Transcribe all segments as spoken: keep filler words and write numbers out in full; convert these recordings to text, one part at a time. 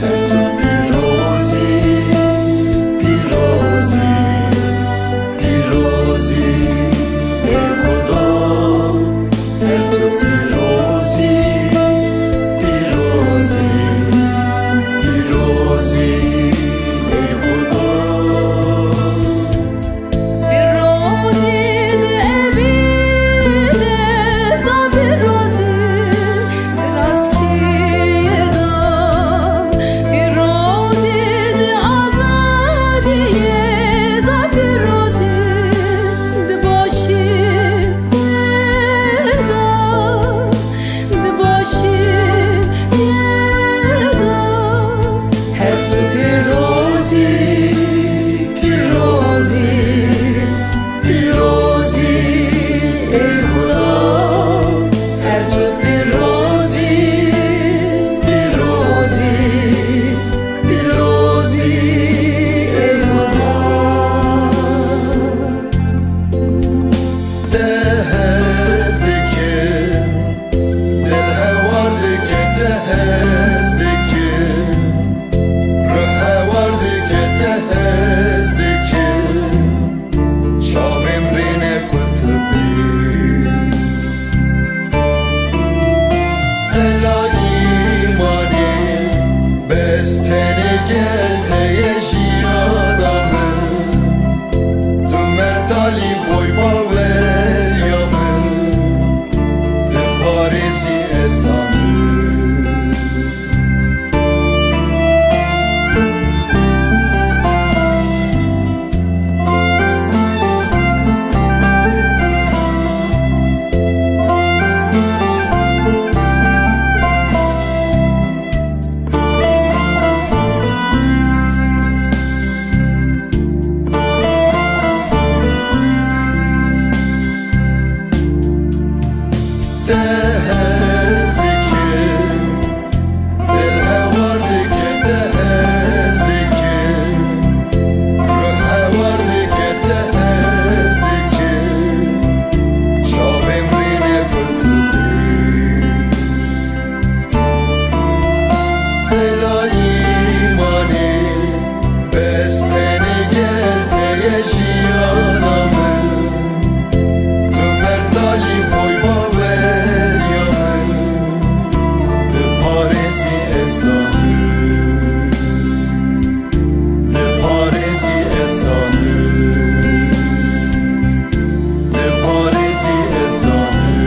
Her tu pîrozî, pîrozî, pîrozî, ey Xuda. Her tu pîrozî, pîrozî, pîrozî, ey Xuda. Pîrozî di evî de da, pîrozî di rastiyê da, pîrozî di azadiyê da, pîrozî di başiyê da, di başiyê da. Her tu pîrozî, pîrozî, pîrozî, ey Xuda. Her tu pîrozî, pîrozî, pîrozî, ey Xuda. Te hez dikim, dil hewar dike, te hez dikim. Ruh hewar dike, te hez dikim. Çavên rê ne ku tu bî. Bela îmanê, bes tenê gel te ye jiyana min. Tu mertalî boy baweriya min, diparêzî ezanî. Te hez dikim, dil hewar dike, te hez dikim. Ruh hewar dike, te hez dikim. Çavên rê ne ku tu bî. Bela îmanê, bes tenê gel te ye jiyana min. Tu mertalî boy baweriya min, diparêzî ezanî. Diparêzî ezanî. Diparêzî ezanî.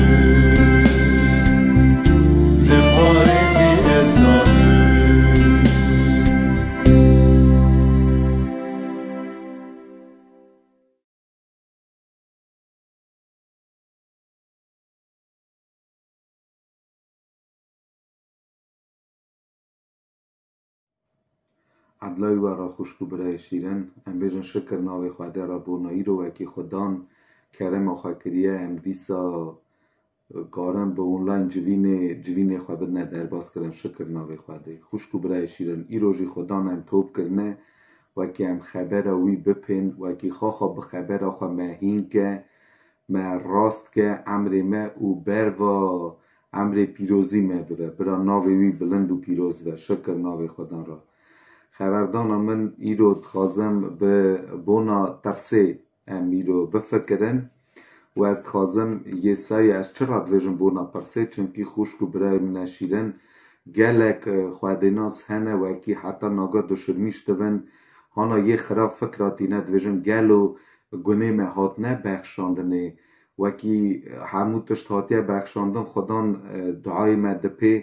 Diparêzî ezanî. Edlayî we re xwişk û birayê şîrin, em bêjin şikir navê Xwedê re bona îro wekî Xudan kerema xwe kiriye, em dîsa karin bi online civînê, civînê xwe bidine derbas kirin, şikir navê Xwedê. Xwişk û birayê şîrin, îro jî Xudan em top kirine, wekî em xebera wî bipên, wekî xaxa bi xebera xwe me hîn ke, me rast ke, emrê me û berva emrê pîrozî me bibe. Bira navê wî bilind û pîroz be. Şikir navê Xudan re. Xeberdana min îro dixwazim bi bona tirsê em îro bifikirin û ez dixwazim Yesayê, ez çira dibêjim bona tirsê, çimkî xwişk û birayê min e şîrin, gelek, e, xwedênas hene, wekî heta naga duşirmîş dibin, hana yê xirab fikra tîne, dibêjin gelo gunê me hatine bexşandinê. Wekî hemû tişt hatiye bexşandin, Xudan, e, duayê me dipê,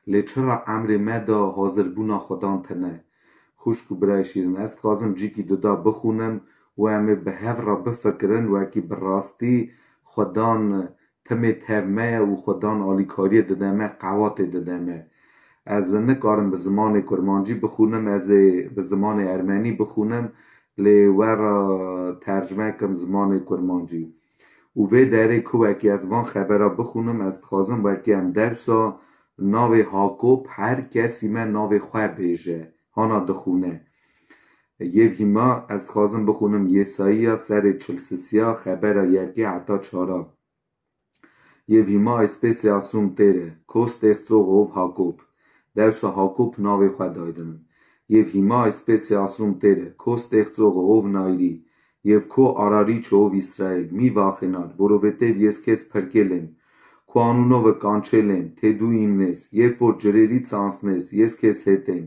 lê çira emrê me de hazirbûna Xudan tine? Xwişk û birayê şîrin, ez dixwazim cîkî duda bixûnim û em ê bi hev re bifikirin, wekî bi rastî Xudan timê tev me ye û Xudan alîkariyê dide me, qewatê dide me. Ez nikarim bi zimanê kurmancî bixûnim, ez ê bi zimanê ermenî bixûnim, lê we re tercime kim zimanê kurmancî. Û vê derê ku wekî ez van xebera bixûnim, ez dixwazim wekî em dersa navê Hakob, her kesî me navê xwe bêje, hana dixûne. Yê hîma ez dixwazim bixûnim Yesayîya serê çil sisiya, xebera yekê heta çara. Yev hîma espesê asûm têre, kostêx tsoğ ov Hakob. Dewsa Hakob navê xwe daydinin. Yev hîma espesê asûm têre, kostêx tsoğ ov Nayrî. Yev ko ararî çov Îsraîl, mî vaxênar, vorovêtêv yêz kes perkêlên, ko anûnove kançêlên, têdû îmnêz, yev vor cirêrî tsansnêz, yêz kes hêtên,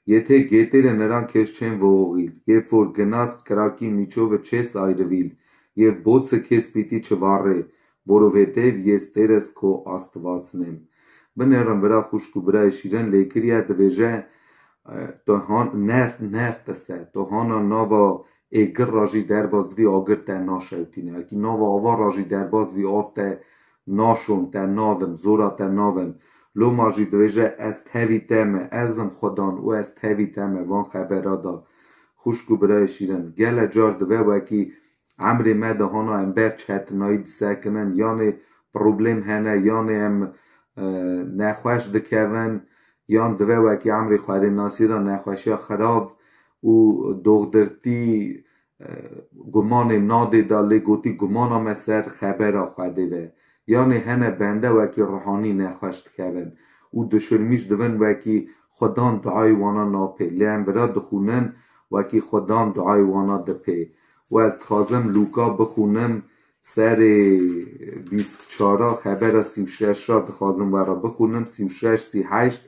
yê tê gêtêre neran kes çên voğîl, yev vor ginast kirakî mîçove çês ayrivîl, yev botse kes pîtî çivarrê, vorovêtêv yêz têres ko astvatsnêm. Binêrin vira xuşk û birayê şîrin lêkiriye dibêje, e, to han-, ner-, nertese, to hana nava êgir ra jî derbas divî agir te naşewtîne. Ekî nava ava ra jî derbas vî av te naşon, te navin, zora te navin. Loma jî dibêje ez tevî te me, ez im Xudan û ez tevî te me, van xebera da. Xuşk û birayê şîrin. Gele car dibe wekî emrê me de hana em ber çetinayî disekinin, yanê problem hene, yanê em, e, nexweş dikevin, yan dibe wekî emrê Xwedê nasî ra nexweşiya xirav û doxdirtî, e, gumanê nadê de lê gotî gumana me ser xebera Xwedê ve. Yanê hene bende wekî ruhanî nexweş dikevin û dişirmîş divin wekî Xudan duayê wana napê. Lê em vira dixwînin wekî Xudan duayê wana dipê. Û ez dixwazim Lûka bixwînim serê bîst çar a, xebera sî û şeş a dixwazim we re bixwînim, sî û şeş, sî heşt.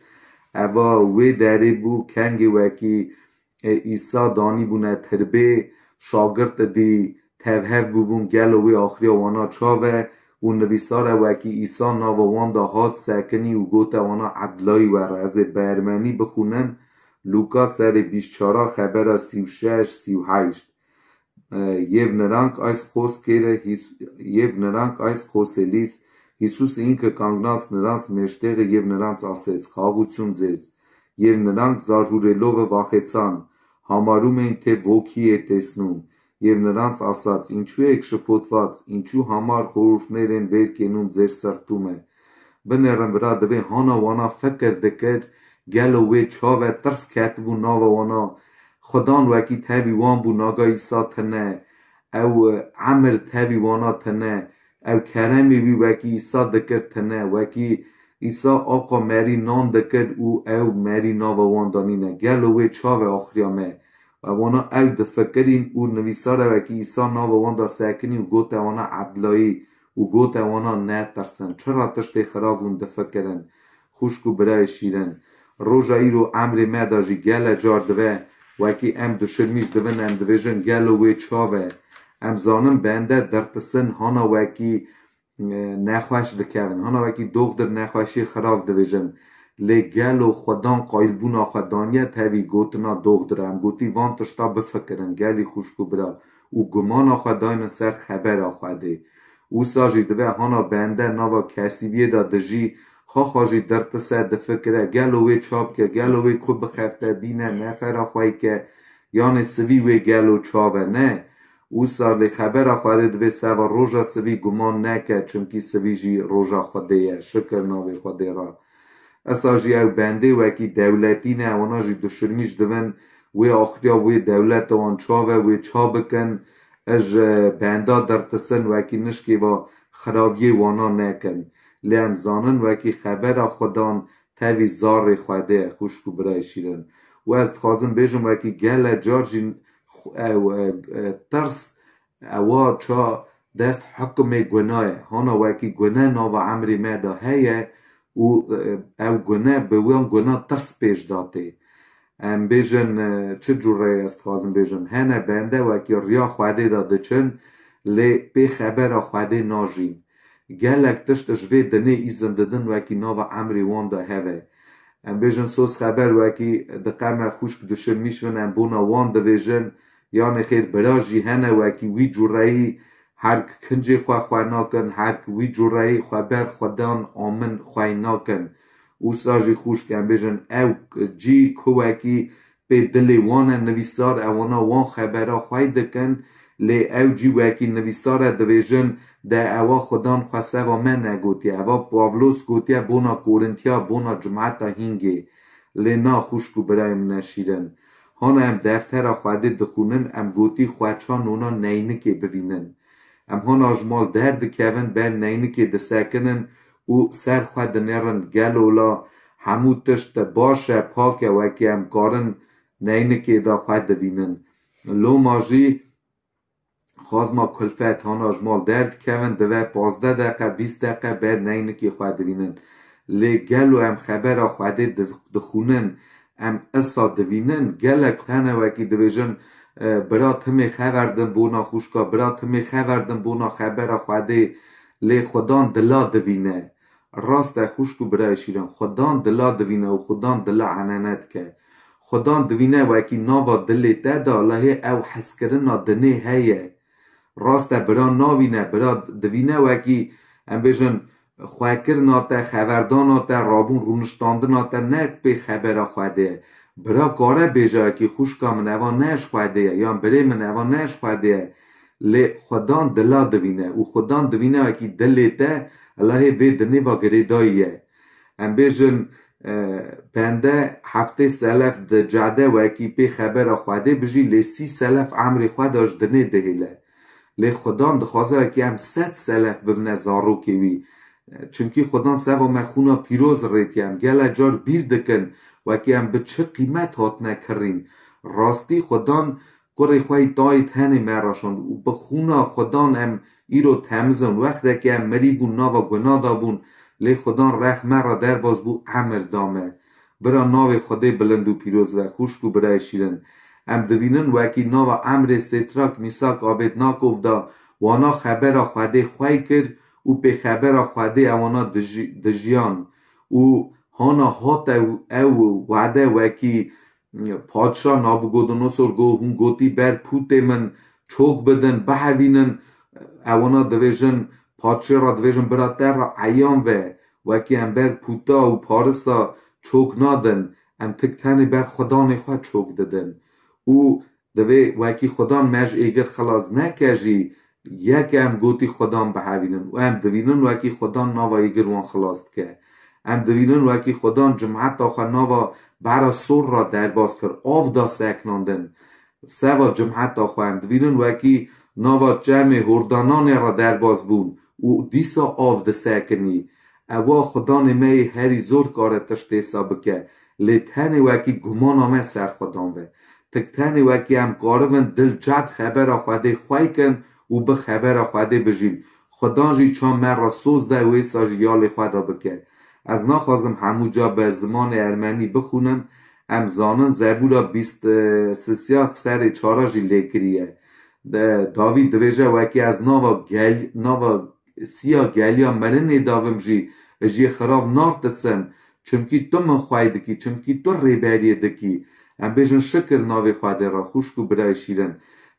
Eva wê derê bû, kengê wekî, e, Îsa danîbûne tirbê, şagirt dî tevhev bûbûn, gelo wê axiriya wana çav e? Û nivîsar e wekî Îsa nava wan de hat sekinî û gote wana edlayî were. Ez ê bi ermenî bixwînim, Lûka serê bîst çar a, xebera sî û şeş, sî û heşt. E, Yêv nirang eis Xos kêre Hîs-, Yêv nirang eis Xosê lîs, Hîsus înke kangnans nirans mêştêxe Yêv nirans asêz, xaxû çûn zêz. Yêv nirang zarhûrêlove vaxêtsan, hamarûmên tê vokiyê têsnûn. Yêv nirans asaç, înçûyêk şipotvaç, înçû hamar xorûrnêrên vêrkênûn zêr sertûme. Binêrin vira divê hana wana fikir dikir, gelo wê çav e, tirs ketibû nava wana. Xudan wekî tevî wan bû, naga Îsa tine. Ew, e, emir tevî wana tine. Ew keremê wî wekî Îsa dikir tine. Wekî Îsa aqa merî nan dikir û ew merî nava wan danîne. Gelo wê çav e axiriya me? Ewana ew difikirîn û nivîsare wekî Îsa nava wan de sekinî û gote wana edlayî û gote wana netirsin. Çira tiştê xirav hûn difikirin? Xwişk û birayê şîrin, roja îro emrê me de jî gele car dibe, wekî em dişirmîş dibin, em dibêjin, gelo wê çav e? Em zanin bende dirtisin hana wekî, e, nexweş dikevin, hana wekî doxdir nexweşiyê xirav dibêjin. Lê gelo Xudan qaylbûna xwe daniye tevî gotina doxdir? Em gotî van tişta bifikirin, gelî xwişk û bira, û gumana xwe daynin ser xebera Xwedê. Wisa jî dibe hana bende nava kesîbiyê de dijî, xaxa jî dirtise, difikire, gelo wê ça bike, gelo wê ku bixefte bîne, nefera xwe ke, yanê sivî wê gelo çav e? Ne. Wisa lê xebera Xwedê divê seva roja sivî guman neke, çimkî sivî jî roja Xwedê ye. Şikir navê Xwedê re. Esa jî ew bendê wekî dewletî ne, wana jî dişirmîş dibin, wê axiriya wê dewleta wan çav e, wê ça bikin, e, ji benda dirtisin, wekî nişkê va xiraviyê wana nekin. Lê em zanin wekî xebera Xudan tevî zarê Xwedê ye, xwişk û birayê şîrin. Û ez dixwazim bêjim, wekî gele car jî xu-, ew, e, e, tirs, ewa ça dest hukmê guna ye. Hana wekî gune nava emrê me de heye û, e, ew gune bi wan guna tirs pêş datê. Em bêjin, e, çi cûre ez dixwazim bêjim? Hene bende wekî riya Xwedê de diçin, lê pê xebera Xwedê najîn. Gelek tişt ji vê dinê îzin didin wekî nava emrê wan de heve. Em bêjin soz xeber wekî diqeme xwişk dişin mîş bin, em bona wan dibêjin, yanê xêr bira jî hene wekî wî cûreyî herk kincê xwe xwe nakin, herk wî cûreyî xwe ber Xudan amin xwe nakin. Wisa jî xwişk em bêjin ew cî ku wekî pê dilê wan e, nivîsar ewana wan xebera xwe dikin, lê ew cî wekî nivîsar e dibêjin, de ewa Xudan xwe seva me negotiye. Eva Pawlos gotiye bona Korintiya, bona cimeta hîngê. Lê na xwişk û birayê min e şîrin. Hana em deftera Xwedê dixwînin, em gotî xwe ça nona neynikê bivînin. Em hona ji mal derdikevin, ber neynikê disekinin û ser xwe dinêrin. Gelo la hemû tişt baş e, pak e, wekî em karin neynikê de xwe divînin. Loma jî xazma kulfet hana ji mal derdikevin, dive pazdeh deqe, bîst deqe ber neynikê xwe divînin. Lê gelo em xebera Xwedê di-, dixwînin, em isa divînin? Gelek hene wekî dibêjin, e, bira timê xever din bona xwişka, bira timê xever din bona xebera Xwedê, lê Xudan dila divîne. Rast e xwişk û birayê şîrin, Xudan dila divîne û Xudan dila enene dike. Xudan divîne wekî nava dilê te de, lehê ew hezkirina dinê heye. Rast e, bira navîne, bira divîne wekî, em bêjin, xwekirina te, xeverdana te, rabûn rûniştandina te ne pê xebera Xwedê ye. Bira kare bêje wekî, xwişka min, eva ne ji Xwedê ye, yan birê min, eva ne ji Xwedê ye. Lê Xudan dila divîne û Xudan divîne wekî dilê te, Allahê vê dinê va girêdayî ye. Em bêjin, e, pende heftê selef di cade wekî pê xebera Xwedê bijî, lê sî selef emrê xwe de ji dinê dihêle. Lê Xudan dixwaze wekî em sed selef bibine zarokê wî. Çimkî Xudan seva me xûna pîroz rêtiye. Em gele car bîr dikin wekî em bi çi qîmet hatine kirîn. Rastî Xudan kurê xwe yî tayê tenê me re şand û bi xûna Xudan em îro temiz in. Wextekî em mirî bûn, nava guna de bûn, lê Xudan rex me re derbas bû, emir da me. Bira navê Xwedê bilind û pîroz be, xwişk û birayê şîrin. Em divînin wekî nava emrê Sêtrak, Mîsak, Abêdnakov da wana xebera Xwedê xwey kir û pê xebera Xwedê ewana dijî-, dijiyan û hana hate ew wade wekî Padşa Nabukodonosor got, hûn gotî ber pûtê min çok bidin, bihevînin. Ewana divêjin, padşê re divêjin, bira te re eyan ve, wekî em ber pûta û parisa çok nadin, em tik tenê ber Xudanê xwe çok didin. Û divê wekî Xudan me ji êgir xilas neke jî, yek em gotî Xudan bihevînin û em divînin wekî Xudan nava êgir wan xilas dike. Em divînin wekî Xudan cimheta xwe nava bera sor re derbas kir, av da seknandin. Seva cimheta xwe em divînin wekî nava çemê Hordananê re derbas bûn û dîsa av disekinî. Ewa Xudanê me yê herî zor kare tiştê sa bike, lê tenê wekî gumana me ser Xudan ve. Tik tenê wekî em karibin dil cehd xebera Xwedê xwey kin û bi xebera Xwedê bijîn. Xudan jî ça me re soz de wêsa jî yalê xwe de bike. Ez naxwazim hemû ca bi zimanê ermenî bixwînim. Em zanin Zebûra bîst sisiya serê çara jî lê kiriye. De, Davîd divêje, wekî ez nava gel-, nava siya geliya mirinê davim jî, ji yê xirav nartisim, çimkî tu min xwey dikî, çimkî tu rêberiyê dikî. Em bêjin şikir navê Xwedê re, xwişk û birayê şîrin.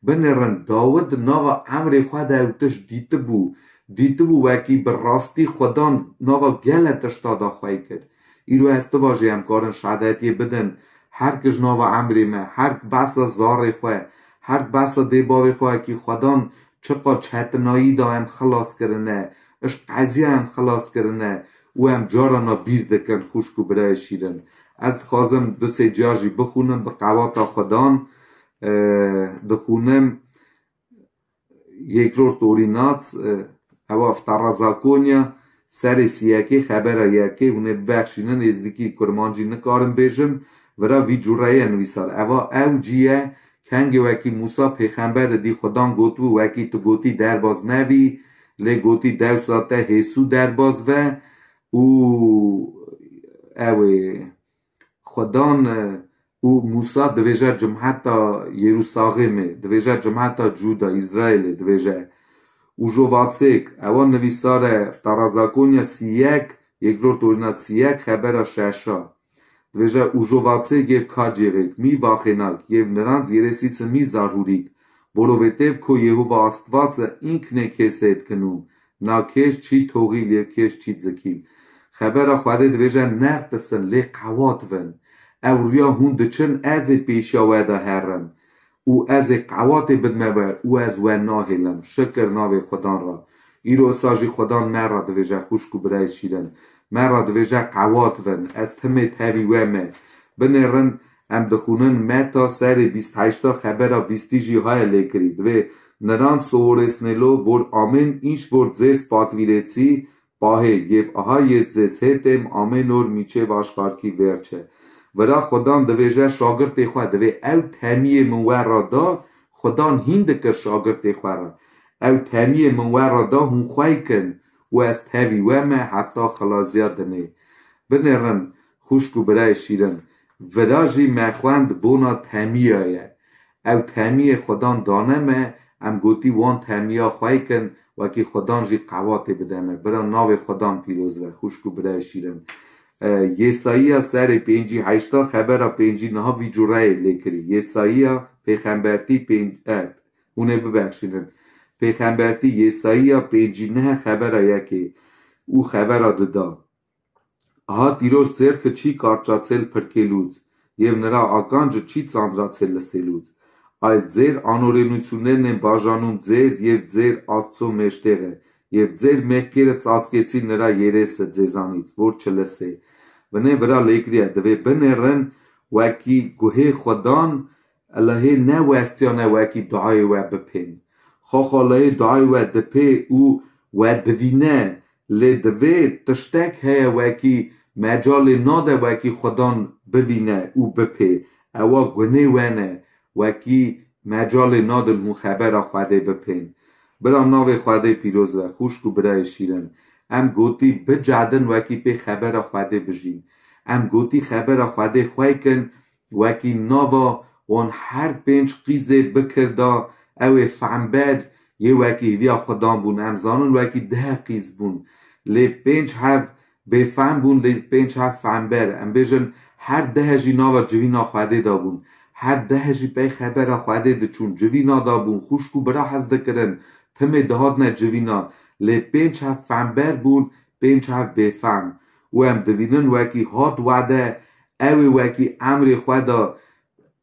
Binêrin, Dawid nava emrê xwe de ew tişt dîtibû. Dîtibû wekî bi rastî Xudan nava gele tişta da xwey kir. Îro ez tu va jî em karin şehadetiyê bidin. Her ki ji nava emrê me, her ki behsa zarê xwe, her ki behsa dê bavê xwe wekî Xudan çiqa çetinayî da em xilas kirine, ji qeziya em xilas kirine û em carana bîr dikin, xwişk û birayê şîrin. Ez dixwazim du sê ciya jî bixwînim bi qewata Xudan, e, dixwînim Yekrort Orînat, e, ewa Ftara Zakonya, serê siyekê, xebera yekê, hûn ê bibexşînin, êzdikî kurmancî nikarim bêjim, vira vî cûreye nivîsar. Ewa ew cî ye, kengê wekî Mûsa pêxember dî Xudan gotibû, wekî tu gotî derbas nevî, lê gotî dewsa te hêsû derbas ve û ew ê Xudan, e, û Mûsa divêje cimheta Yerûsaxêmê, divêje cimheta Cûda, Îsraîlê, divêje. Û jo vatsêk, ewa nivîsar e, Ftara Zakonya siyek, Yekrort Orînat siyek, xebera şeşa. Divêje, û jo vatsêk yêv ka cêvêk, mî vaxênak, yêv niranz yêrê sîtse mî zarhûrîk. Boro vê têv ko Yehova Astvatse înknê kêsêt kinûm. Na kêş çî toxîl yê kêş çî zikîl. Xebera Xwedê divêje nertisin lê qewat vin. Ew rûya hûn diçin ez ê pêşiya we de herim. Û ez ê qewatê bidme we û ez we nahêlim. Şikir navê Xudan re. Îro sa jî Xudan me re divêje xwişk û birayê şîrin. Me re divêje qewat vin. Ez timê tevî we me. Binêrin em dixwînin Meta serê bîst heşta xebera bîstî jî haya lê kirî. Divê Niran soworesnelo vor amen inş vor dzes patvireci pahê, yev aha yez dzes hetem amenor miçe vaşkarki verçe. Vira Xudan divêje şagirtê xwe, divê ew temiyê min we ra da, Xudan hîn dikir şagirtê xwe re. Ew temiyê min we ra da hûn xwey kin û ez tevî we me heta xilaziya dinê. Binêrin xwişk û birayê şîrin. Vira jî me xwend bona temiya ye. Ew temiyê Xudan dane me, em gotî wan temiya xwey kin, wekî Xudan jî qewatê bide me. Bira navê Xudan pîroz be, xwişk û birayê şîrin. E, Yêsayiya serê pêncî heşta xebera pêncî niha vî cureyê lê kirî. Yêsayiya pêxembertî pênc, e, hûn ê bibexşînin. Pêxembertî Yêsayiya pêncî neh xebera yekê û xebera du da. Aha tîroş dzêr ki çî karça çêl pirkê lûc, yev nira akan ji çî çandra çêl li sêlûc. Ay dzêr anorênûçûnênên bajanûn dzêz, yev dzêr astço mêştêxe, yev dzêr mehkêre çaskêçî nira yêrêse dzêzanîç, vor çilesê. Vinê vira lêkiriye, divê binêrin wekî guhê Xudan, Elahê ne westiyane wekî duayê we bipên. Xaxa lehê duayê we dipê û we divîne, lê divê tiştek heye wekî mecalê nade wekî Xudan bivîne û bipê. Ewa gunê we ne, wekî mecalê nadin hûn xebera Xwedê bipên. Bira navê Xwedê pîroz be, xwişk û birayê şîrin. Em gotî bicedin wekî pê xebera Xwedê bijîn. Em gotî xebera Xwedê xwey kin, wekî nava wan her pênc qîzê bikir da, ew ê fember yê wekî hêviya Xudan bûn. Em zanin wekî deh qîz bûn. Lê pênc heb bêfem bûn, lê pênc heb fember. Em bêjin her deh jî nava civîna Xwedê da bûn. Her deh jî pey xebera Xwedê diçûn, civîna da bûn, xwişk û bira hez dikirin, timê dihatine civîna. Lê pênc heb fember bûn, pênc heb bêfem. Û em divînin wekî hat wede, ew ê wekî emrê xwe da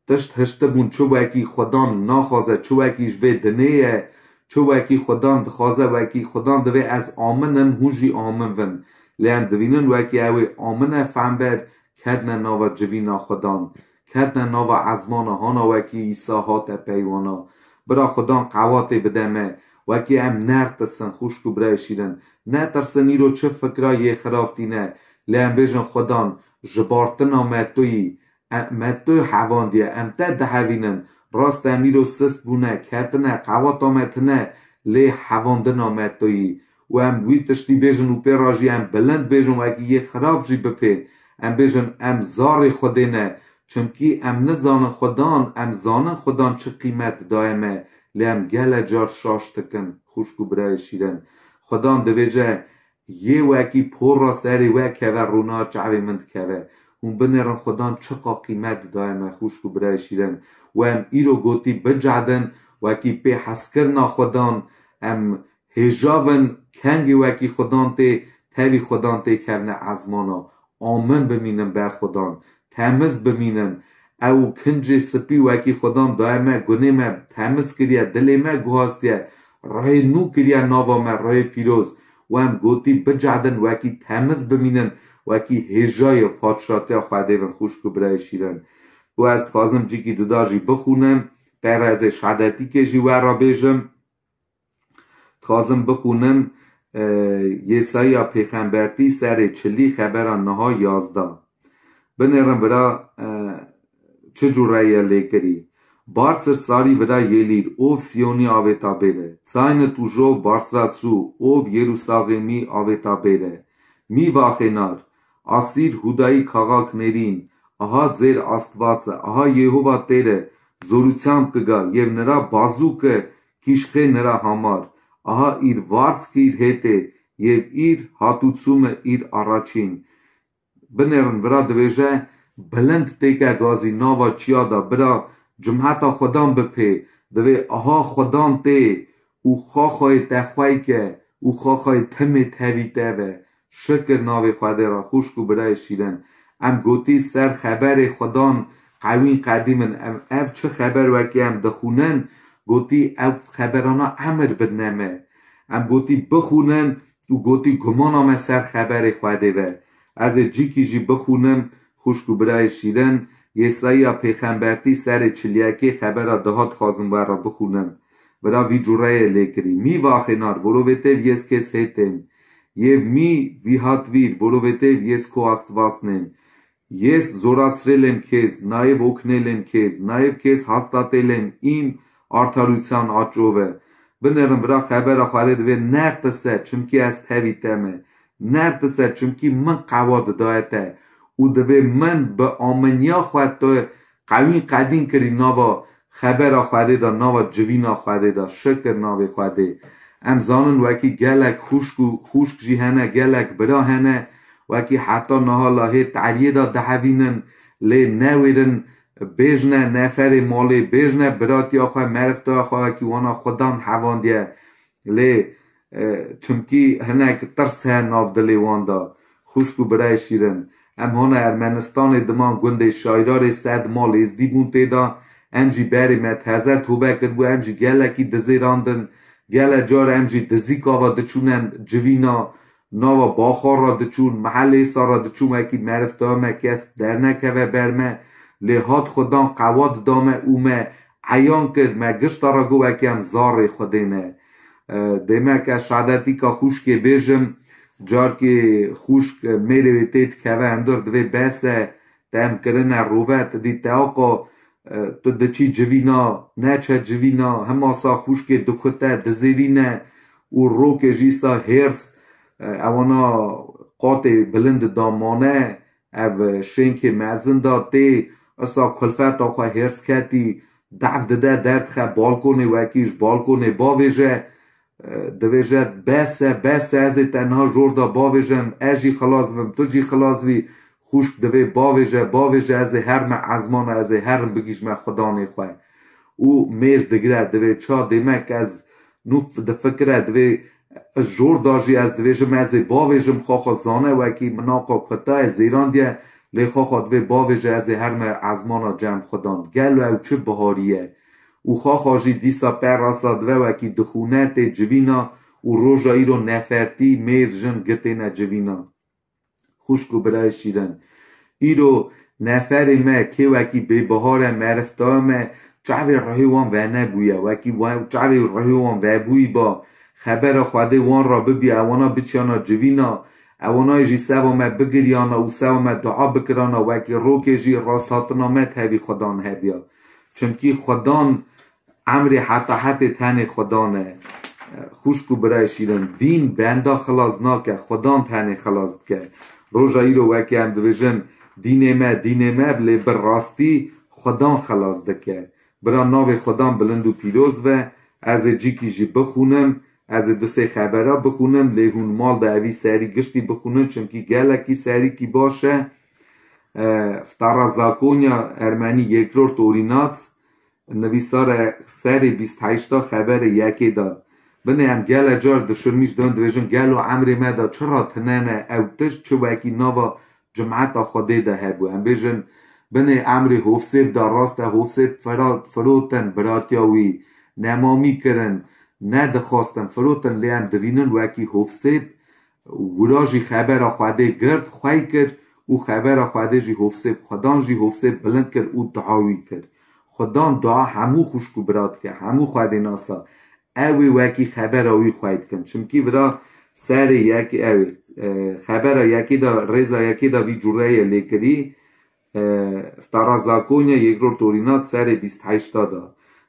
tişt hiştibûn, çi wekî Xudan naxwaze, çi wekî ji vê dinê ye, çi wekî Xudan dixwaze, wekî Xudan divê ez amin im, hûn jî amin vin. Lê em divînin wekî ew ê amine fember ketine nava civîna Xudan, ketine nava ezmana hana wekî Îsa hate peywana. Bira Xudan qewatê bide me, wekî em nertisin, xwişk û birayê şîrin. Netirsin îro çi fikra yê xirav tîne, lê em bêjin Xudan, jibartina me tu yî, e, me tu hevandiye, em te dihevînin. Rast em îro sist bûne, ketine, qewata me tine, lê hevandina me tu yî. Û em wî tiştî bêjin û pê re jî em bilind bêjin, wekî yê xirav jî bipê. Em bêjin, em zarê Xwedê ne. Çimkî em nizanin Xudan, em zanin Xudan çi qîmet daye me, lê em gele car şaş dikin, xwişk û birayê şîrin. Xudan divêje, yê wekî pora serê we keve, rûna çavê min dikeve. Hûn binêrin Xudan çiqa qîmet daye me, xwişk û birayê şîrin. Û em îro gotî bicedin, wekî pê hezkirina Xudan, em hêja bin, kengê wekî Xudan tê, tevî Xudan tê kevne ezmana. Amin bimînin ber Xudan, temiz bimînin. Ew kincê spî wekî Xudan daye me, gunê me temiz kiriye, dilê me guhastiye, rihê nû kiriye nava me, rihê pîroz. Û em gotî bicedin, wekî temiz bimînin, wekî hêjayê padşatiya Xwedê bin, xwişk û birayê şîrin. Û ez dixwazim cîkî duda jî bixûnim, pere ez ê şehadetîkê jî we re bêjim. Dixwazim bixûnim, e, Yêsaya pêxembertî serê çilî xebera niha yazda. Binêrin vira, e, çi cûre ye lêkirî. Bartir sarî vira yêlîr, ov Siyonî avêta bêre. Çaynit û jov barsra çû, ov Yerûsaxêmî avêta bêre. Mî vaxênar, Asîr Hûdayî kaxak nêrîn, aha dzêr astvatse, aha Yehova têre, zorûçam kiga, yev nira bazûke, kîşxê nira hamar, aha îr varskîr hêtê, yev îr hatûçûme îr araçîn. Binêrin vira divêje, bilind têke gazî nava çiya da, bira cumheta Xudan bipê, divê aha Xudan tê û xaxayê te xweyke û xaxayê timê tevî te ve. Şikir navê Xwedê re, xwişk û birayê şîrin. Em gotî ser xeberê Xudan qewîn qedîmin. Em ev çi xeber wekî em dixûnin, gotî ev xeberana emir bidne me. Em gotî bixûnin û gotî gumana me ser xeberê Xwedê ve. Ez ê cîkî jî bixûnim, xwişk û birayê şîrin, Yêsaya pêxembertî serê çiliyekê xebera dihat dixwazim we re bixûnim. Vira vî cureyê lê kirî. Mî vaxênar, vorovêtêv yêz kês hêtêm. Yêv mî vî hat vîr, vorovêtêv yêz ko astvasnêm. Yêz zoratsrê lêm kêz, nayêv oknê lêm kêz, nayêv kês hastatê lêm, îm artarûtsan açove. Binêrin vira xebera Xwedê divê nertise, çimkî ez tevî te me. Nertise, çimkî min qewa didaye te. Û divê min bi aminiya xwe tu qewîn qedîn kirî nava xebera Xwedê de, nava civîna Xwedê de. Şikir navê Xwedê. Em zanin wekî gelek xûşk û xûşk jî hene, gelek bira hene, wekî heta niha lahê teriyê de dihevînin, lê newêrin bêjne neferê malê, bêjne biratiya xwe, merivtoya xwe wekî wana Xudan hevandiye. Lê, e, çimkî hinek tirs he nav dilê wan de. Xwişk û birayê şîrin, em hona Ermenistanê diman gundê Şayrarê sed mal êzdî bûn tê de, em jî berê me teze tobe kiribû, em jî gelekî dizêrandin, gele car em jî dizîka ve diçûne civîna, nava baxar re diçûn, mehelê sa re diçûn, wekî meriv tame kes dernekeve ber me, lê hat Xudan qewat da me û me eyan kir, me gişta re got wekî em zarê Xwedê ne. E, dêmek ez şadetîka xûşkê bêjim, carkê xûşk mêrê wê tê dikeve hundir divê bes e, te em kirine rûve, tu dî te aqa, e, tu diçî civîna, neçe civîna, hema sa xûşkê dikute, dizêrîne û rokê jî sa hêrs, e, ewana qatê bilind da mane, ev şênkê mezin da tê, isa kulfeta xwe hêrs ketî, dev dide derdixe balkonê, wekî ji balkonê bavêje, e, divêje, bes e, bes e, ez ê te niha jor da bavêjim, ez jî xilas bim, tu jî xilas bî, xûşk divê bavêje, bavêje, ez ê herme ezmana, ez ê herim bigihîjme Xudanê xwe. Û mêr digire, divê ça dêmek ez nû difikire, divê jor da jî ez divêjim, ez ê bavêjim, xaxa zane wekî min aqa kutayê zêrandiye, lê xaxa divê bavêje, ez ê herme ezmana cem Xudan. Gelo ew çi biharî ye? Û xaxa jî dîsa perasa dive wekî dixûne tê civîna û roja îro nefertî mêr jin gitêne civîna. Xwişk û birayê şîrin, îro neferê me kê wekî bêbihar e, merivtoya me, çavê ruhê wan venebûye, wekî we-, çavê ruhê wan vebûyî ba, xebera Xwedê wan ra bibî, ewana biçiyana civîna, ewana jî seva me bigiriyana û seva me dua bikirana, wekî rokê jî rasthatina me tevî Xudan hebiya. Çimkî Xudan emrê heta hetê tenê Xudan e. Xwişk û birayê şîrin, dîn benda xilas nake, Xudan tenê xilas dike. Roja îro wekî em dibêjin, dînê me, dînê me, lê bi rastî Xudan xilas dike. Bira navê Xudan bilind û pîroz ve, ez ê cîkî jî bixûnim, ez ê du sê xebera bixûnim, lê hûn mal de evî serî giştî bixûnin, çimkî gelekî serîkî baş e. E, Vtara Zakonya Ermenî Yekrort Orînat, nivîsare serê bîst heşta xeberê yekê de. Binê em gele car dişirmîş dön dibêjin, gelo emrê me de çira tinene ew tişt çi wekî nava cimeta Xwedê de hebû? Em bêjin, binê emrê Hovsêb de rast e, Hovsêb fira-, firotin, biratiya wî nemamî kirin, nedixwastin, firotin, lê em dibînin wekî Hovsêb wira jî xebera Xwedê girt, xwey kir û xebera Xwedê jî Hovsêb, Xudan jî Hovsêb bilind kir û dua wî kir. Xudan dua hemû xwişk û bira dike, hemû Xwedê nasa. Ew ê wekî xebera wî xwey dikin. Çimkî vira serê yek, ew ê, e, xebera yekê de, rêza yekê de vî cureyê lê kirî, e, Vtara Zakonya Yekrort Orînat serê bîst heşta de.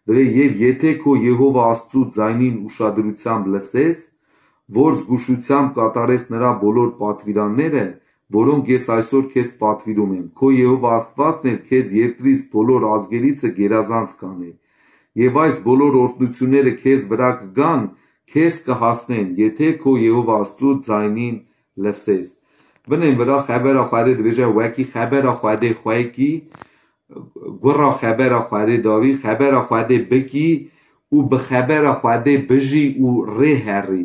Divê yê yetê ko Yehova astu zaynîn û şadirûtsam lisês, vor zgušutsam katarês nira bolor patvîran nêre, voron gês aysor kes patvîrumên. Ko Yehova astvasnêr kes yerkrîz polor azgerîtse gêrazan skanê. Yê vayz bolor ortnutsûnêre kes virak gan, kes ke hasnên, yetê ko Yehova astu zaynîn lisês. Binên vira xebera Xwedê dibêje, wekî xebera Xwedê xweyekî, gura xebera Xwedê dawî, xebera Xwedê bikî û bi xebera Xwedê bijî û rê herî.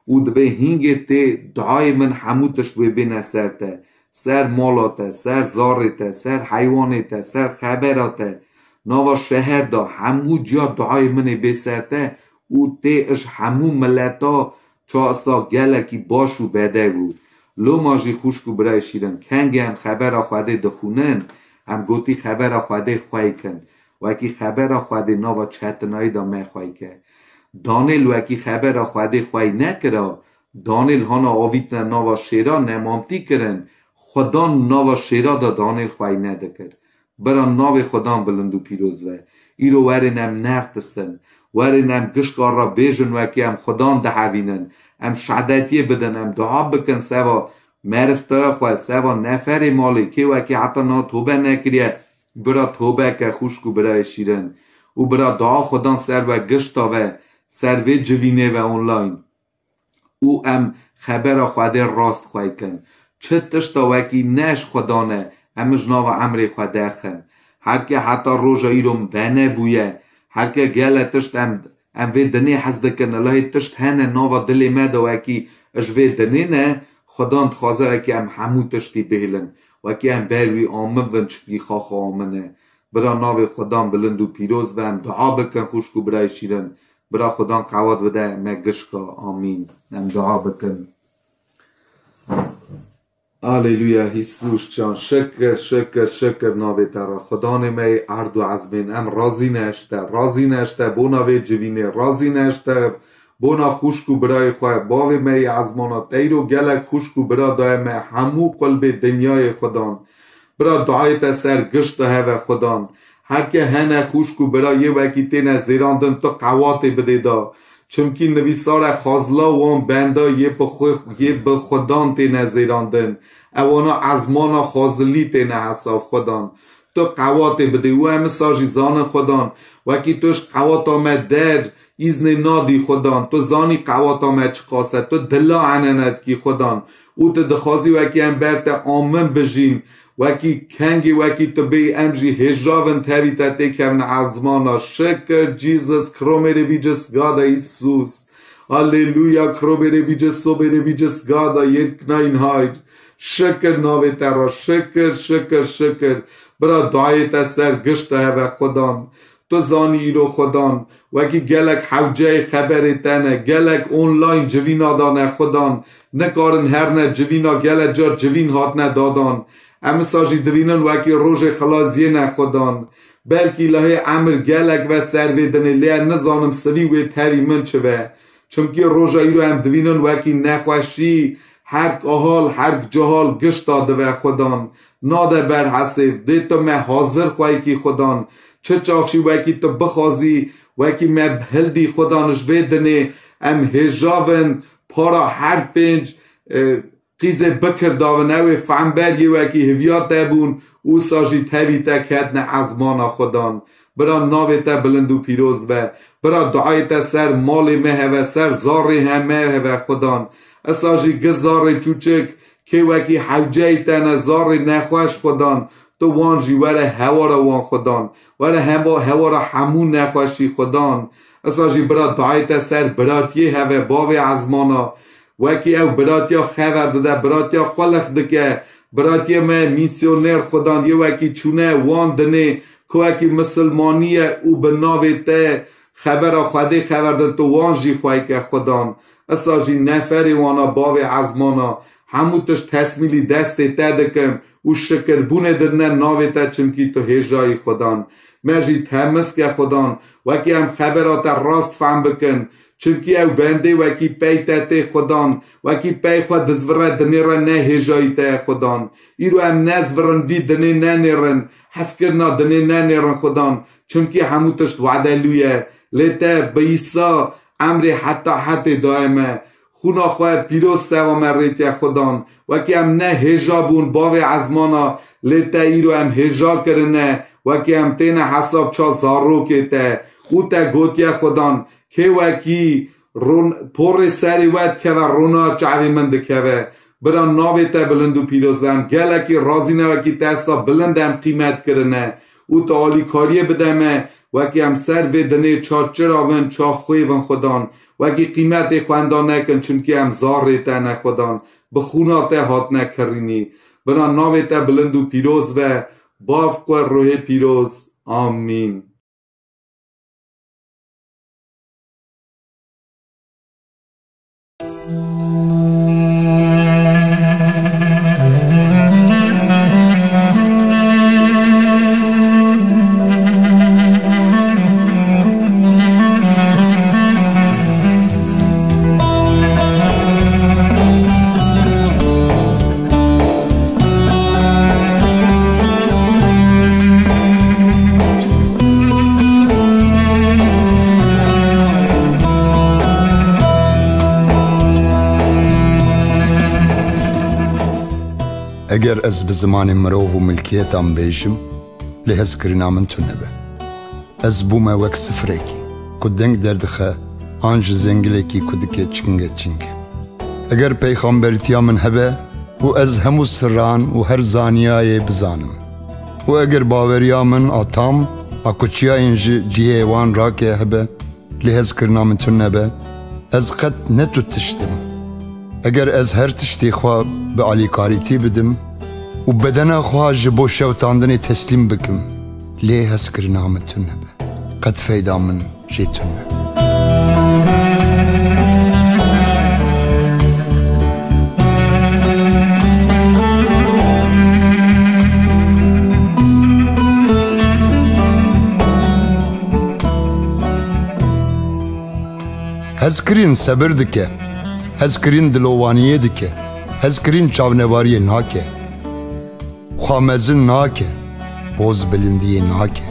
Û dibê hingê tê duayê min hemû tişt wê bêne ser te. Ser mala te, ser zarê te, ser heywanê te, ser xebera te. Nava şeher de hemû ciya duayê min ê bê ser te û tê ij hemû mileta çasa gelekî baş û bedev û loma jî xwişk û birayê şîrin, kengê em xebera Xwedê dixwînin, em gotî xebera Xwedê xwey kin. Wekî xebera Xwedê nava çetinayî de me xwey ke. Danêl wekî xebera Xwedê xwey nekira, Danêl hana avîtine nava şêra nemamtî kirin, Xudan nava şêra de Danêl xwey nedikir. Bira navê Xudan bilind û pîroz be. Îro werin em nertisin. Werin em gişka re bêjin wekî em Xudan dihevînin. Em şehadetiyê bidin, em dua bikin seva merivtaya xwe, seva neferê malê, kê wekî heta niha tobe nekiriye, bira tobe ke xwişk û birayê şîrin. Û bira dua Xudan ser we gişta ve, ser vê civînê ve online. Û em xebera Xwedê rast xwey kin. Çi tişta wekî ne ji Xudan e, em ji nava emrê xwe derxin. Her ke heta roja îro venebûye, her ke gele tişt em, em vê dinê hez dikin, lehê tişt hene nava dilê me de wekî ji vê dinê ne, Xudan dixwaze wekî em hemû tiştî bihêlin. Wekî em ber wî amin bin, çikî xaxa amin e. Bira navê Xudan bilind û pîroz be, em dua bikin xwişk û birayê şîrin. Bira Xudan qewat bide me gişka. Amîn. Em dua bikin. Aleluya, Hîsûs can, şikir, şikir, şikir navê te re. Xudanê me yê erd û ezmên, em razî ne ji te, razî ne ji te bona vê civînê, razî ne ji te bona xwişk û birayê xwe, bavê me yê ezmana, teyro gelek xwişk û bira daye me, hemû qulbê dinyayê Xudan. Bira duayê te ser gişt de heve Xudan. Her ke hene xwişk û bira yê wekî têne zêrandin, tu qewatê bidê da. Çimkî nivîsar e, xazla wan benda yê bi xwe, yê bi Xudan têne zêrandin. Ewana ezmana xazilî têne hesab Xudan. Tu qewatê bidê û em wisa jî zanin Xudan. Wekî tu ji qewata me der, îznê nadî Xudan. Tu zanî qewata me çiqas e. Tu dila enene dikî Xudan. Û tu dixwazî wekî em ber te amin bijîn. Wekî kengî wekî tu bêyî em jî hêjavin tevî te têkevin ezmana. Şikir Jesus, kromê rê bî cis gada Îsus. Aleluya, kromê rê bî cis, sobê rê bî cis gada yêt knayîn hayr. Şikir navê te re, şikir, şikir, şikir. Bira duayê te ser gişt de heve Xudan. Tu zanî îro Xudan, wekî gelek hewceyê xeberê te ne, gelek online civîna dane Xudan, nikarin herne civîna, gelek car civîn hatine dadan. Em wisa jî divînin wekî rojê xilaziyê ne Xudan. Belkî lehê emir gelek ve ser vê dinê, lê ez nizanim sivî wê tevî min çi ve. Çimkî roja îro em divînin wekî nexweşî, herk ahal, herk cahal gişta dive Xudan. Nade ber hesêv, dê tu me hazir xweyikî Xudan. Çi çax jî wekî tu bixwazî, wekî me hildî Xudan ji vê dinê em hêjavin, para her pênc, e, qîzê bikir davin, ew ê fember yê wekî hiviya te bûn, wisa jî tevî te ketine ezmana Xudan. Bira navê te bilind û pîroz be. Bira duayê te ser malê me heve, ser zarê he me heve Xudan. Esa jî gi zarê çûçik, kê wekî hewceyî te ne, zarê nexweş Xudan. Tu wan jî were hewara wan Xudan. Were hemo-, hewara hemû nexweşî Xudan. Esa jî bira duayê te ser biratiyê heve, bavê ezmana. Wekî ew biratiya xever dide, biratiya xwelix dike, biratiya me mîsyoner Xudan yê wekî çûne wan dinê, ku wekî misilmanî ye û bi navê te xebera Xwedê xever din, tu wan jî xweyke Xudan. Esa jî neferê wana bavê ezmana, hemû tişt tesmîlî destê te dikim û şikirbûnê dirine navê te, çimkî tu hêjayî Xudan. Me jî temiz ke Xudan, wekî em xebera te rast fehm bikin, çimkî ew bendê wekî pey te tê Xudan, wekî pey xwe dizvire dinêre ne hêjayî te ye Xudan. Îro em nezvirin vî dinê nenêrin, hezkirina dinê nenêrin Xudan, çimkî hemû tişt wedelû ye. Lê te bi Îsa emrê heta hetê daye me. Xûna xwe pîroz seva me rêtiye Xudan. Wekî em ne hêja bûn bavê ezmana, lê te îro em hêja kirine, wekî em têne hesab ça zarokê te. Û te gotiye Xudan, kê wekî ron-, porê serê we dikeve, rona çavê min dikeve. Bira navê te bilind û pîroz be. Em gelekî razî ne wekî te esa bilind em qîmet kirine. Û tu alîkariyê bide me, wekî em ser vê dinê ça çira bin, ça xwê bin Xudan. Wekî qîmetê xwenda nekin, çimkî em zarê te ne Xudan. Bi xûna te hatine kirînî. Bira navê te bilind û pîroz be, Bav, Kur, Ruhê Pîroz. Amîn. Eger ez bi zimanê mirov û milkiyetan bêjim, lê hezkirina min tune be. Ez bûme wek sifrekî ku deng derdixe an ji zengilekî ku dike çinge çing. Eger peyxamberîtiya min hebe û ez hemû sirran û her zaniyayê bizanim û eger baweriya min a tam a ku çiyayên ji cihê wan rake hebe, lê hezkirina min tune be, ez qet ne tu tişt im. Eger ez her tiştê xwe bi alîkarîtî bidim û bedena xwe ji bo şewtandinê teslîm bikim, lê hezkirina min tune be, qet feyda min jê tune. Hezkirîn sebir dike, hezkirîn dilovaniyê dike, hezkirîn çavnebariyê nake. Xwe mezin nake, poz bilindiyê nake.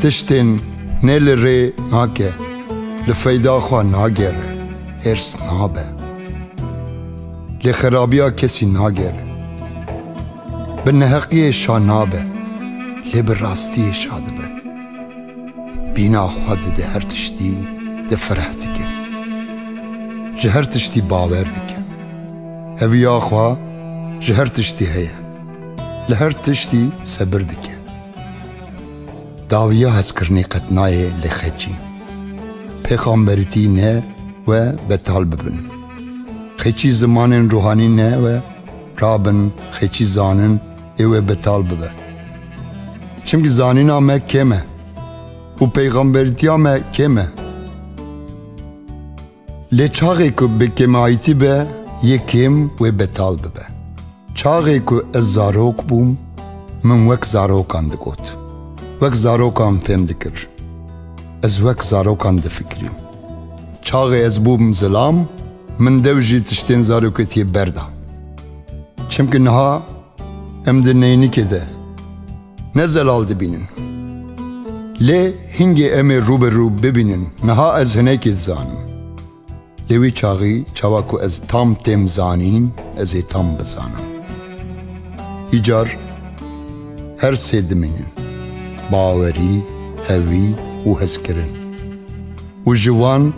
Tiştên ne li rê nake, li feyda xwe nagere, hêrs nabe. Lê xerabiya kesî nagere. Bi neheqiyê şa nabe, lê bi rastiyê şa dibe. Bîna xwe dide her tiştî, de fireh dike. Ji her tiştî bawer dike. Heviya xwe ji her tiştî heye. Li her tiştî sebir dike. Dawiya hezkirinê qet nayê li xeçî. Pêxamberîtî ne we betal bibin. Xeçî zimanên ruhanî ne we rabin, xeçî zanin ê we betal bibe. Çimkî zanîna me kêm e û pêxamberîtiya me kêm e. Lê çaxê ku bi kêmayîtî be, yê kêm wê betal bibe. Çaxê ku ez zarok bûm, min wek zarokan digot. Wek zarokan fêm dikir. Ez wek zarokan difikirîm. Çaxê ez bûm zilam, min dew jî tiştên zaroketiyê berda. Çimkî niha em di neynikê de ne zelal dibînin. Lê hingê em ê rû bi rû bibînin, niha ez hinekî dizanim. Lê wî çaxî çawa ku ez tam têm zanîn, ez ê tam bizanim. Îcar her sê dimînin, bawerî, hevî û hezkirin. Û ji wan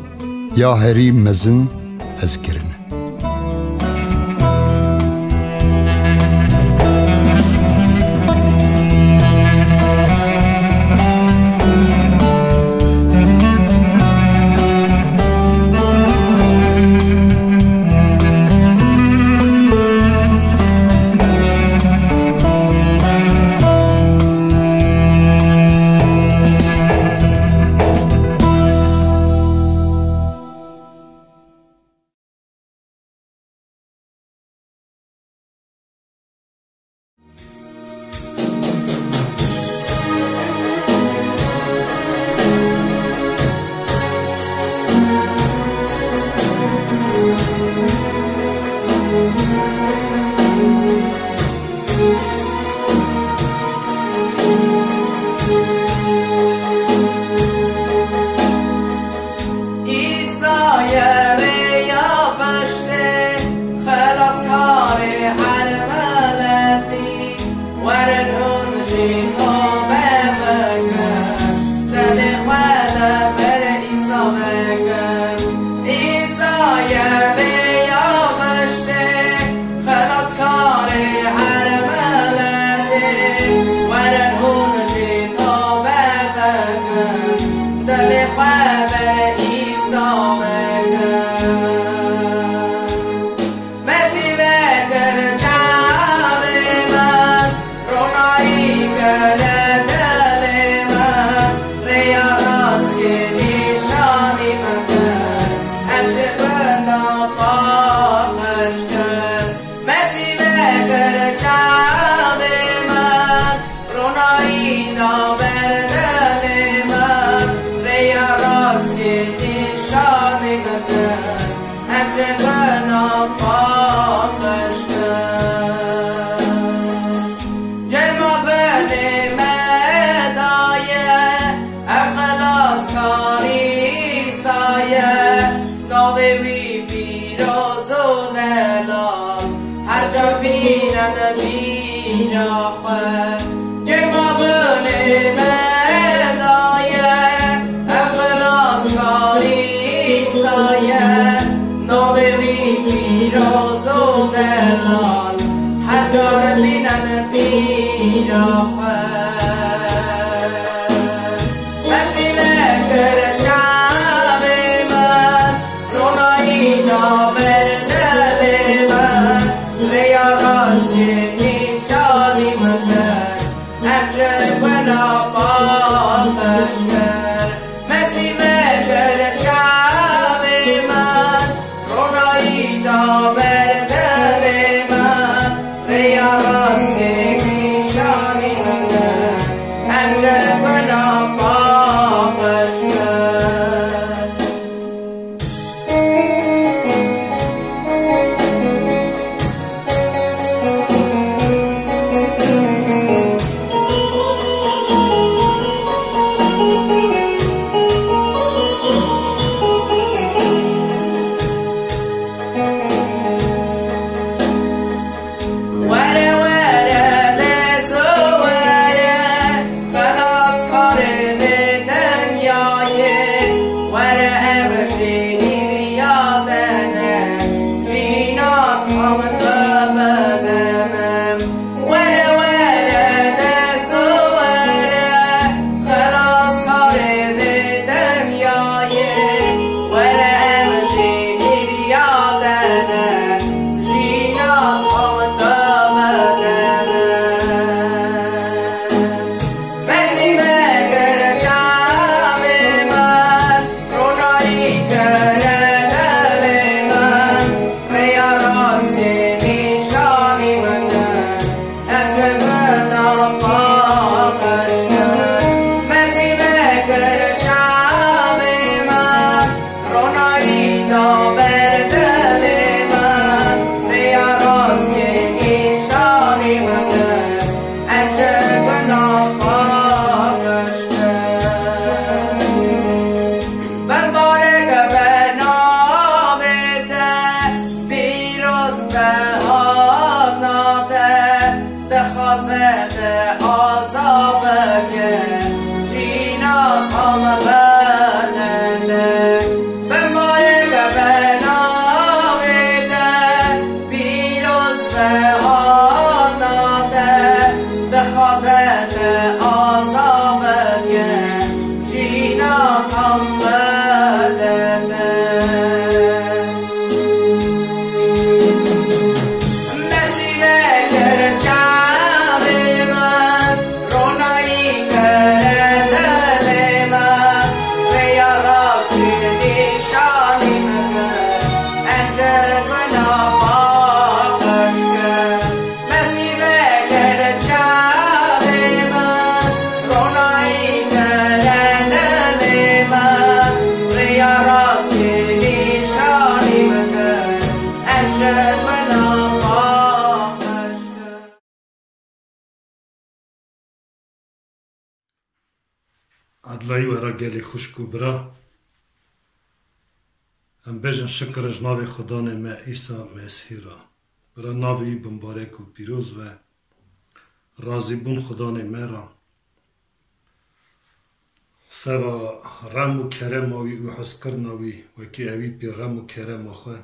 ya herî mezin hezkirin e. Bîra xwe cema binê me daye, ev xilaskarî saye, navê wî pîroz û delal, her car bînin bîra xwe. Mesî me kir çavê min, ronayî da ber dilê min, rêya rastiyê nîşanî min kir, em ji we re paqij kir. Mesî me kir çavê min, ronayî da ber dilê min, rêya rastiyê nîşanî min kir, em ji we re paqij kir. Were, were, lezo were, xelaskarê vê dinyayê, were em jî hîviya te ne, jîna tam te bide min. Were, were, lezo were, xelaskarê vê dinyayê, were em jî hîviya te ne, jîna tam te bide min. Mesî me kir çavê min, ronayî kir dilê min, rêya rastiyê nîşanî min kir, em ji we re paqij kir. Mesî me kir çavê min, ronayî da ber dilê min, rêya rastiyê nîşanî min kir, em ji we re paqij kir. Bimbarek be navê te, pîroz be adna te, dixwaze te aza bike, jîna tam bide te. Bimbarek be navê te, pîroz be adna te, dixwaze te aza bike, jîna tam bide te. Mesî me kir çavê min, ronayî kir dilê min, rêya rastiyê nîşanî min kir, em ji we re paqij kir. Mesî me kir çavê min, ronayî kir dilê min, rêya rastiyê nîşanî min kir, em ji we re paqij kir. Edlayî we re gelê xwişk û bira. Em bêjin şikir ji navê Xudanê me Îsa Mesîhî re. Bira navê wî bimbarek û pîroz be. Razîbûn Xudanê me re. Seba rem û kerema wî û hezkirina wî wekî ewî pê rem û kerema xwe.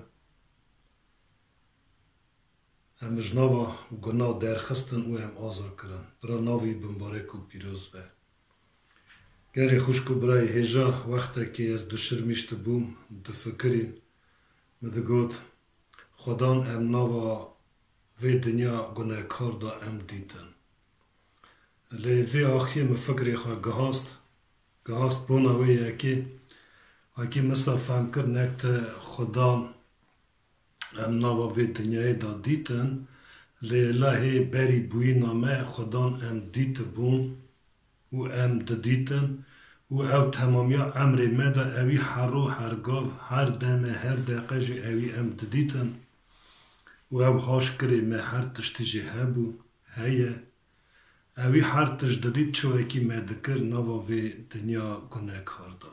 Em ji nava guna derxistin û em azar kirin. Bira navê wî bimbarek û pîroz be. Gelê xwişk û birayê hêja wextekê ez duşirmîştibûm, difikirîm. Min digot, Xudan em nava vê dinya gunekar de em dîtin. Lê vê axiyê min fikrê xwe gihast, gihast bona wê yekê, wekî min sa fehm kir, nek te Xudan em nava vê dinyayê de dîtin, lê lehê berî bûyîna me Xudan em dîtibûn û em didîtin û ew temamiya emrê me de ewî her roj, her gav, her deme, her deqe jî ewî em didîtin û ew haşkirê me her tiştî jî hebû, heye. Ewî her tişt didît çi wekî me dikir nava vê dinya gunekar de.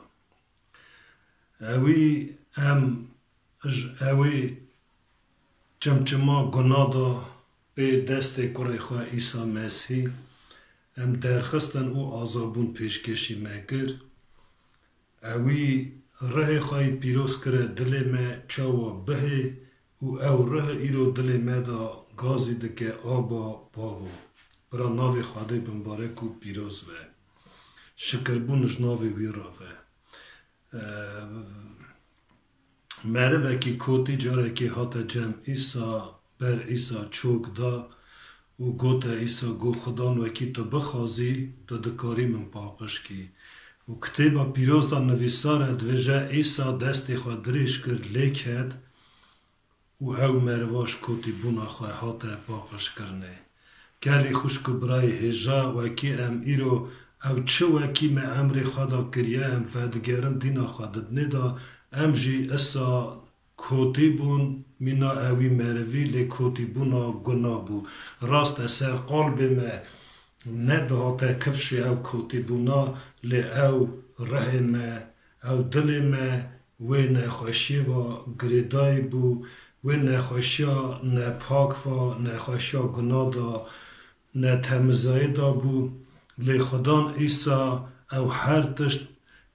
Ewî em ji ewê çimçima guna de Pê destê kurê xwe Îsa Mesîh em derxistin û azabûn pêşkêşî me kir. Ewî rihê xwe yî pîroz kire dilê me çawa bihê û ew rih îro dilê me de gazî dike, Aba, Bavo. Bira navê Xwedê bimbarek û pîroz be. Şikirbûn ji navê wî re be. Merivekî kotî carekê hate cem Îsa, ber Îsa çok da û gote Îsa, got, Xudan, wekî tu bixwazî, tu dikarî min paqij kî. Û kitêba pîroz de nivîsar e, divêje, Îsa destê xwe dirêj kir, lê ket û ew meriva ji kotîbûna xwe hate paqijkirinê. Gelî xwişk û birayê hêja, wekî em îro ew çi wekî me emrê xwe da kiriye, em vedigerin dîna xwe didinê de, em jî isa kotî bûn, mîna ewî merivî, lê kotîbûna guna bû. Rast e, ser qalbê me nedihate kifşê ew kotîbûna, lê ew rihê me, ew dilê me wê nexweşiyê va girêdayî bû, wê nexweşiya nepak va, nexweşiya guna da, netemizayê da bû. Lê Xudan Îsa ew her tişt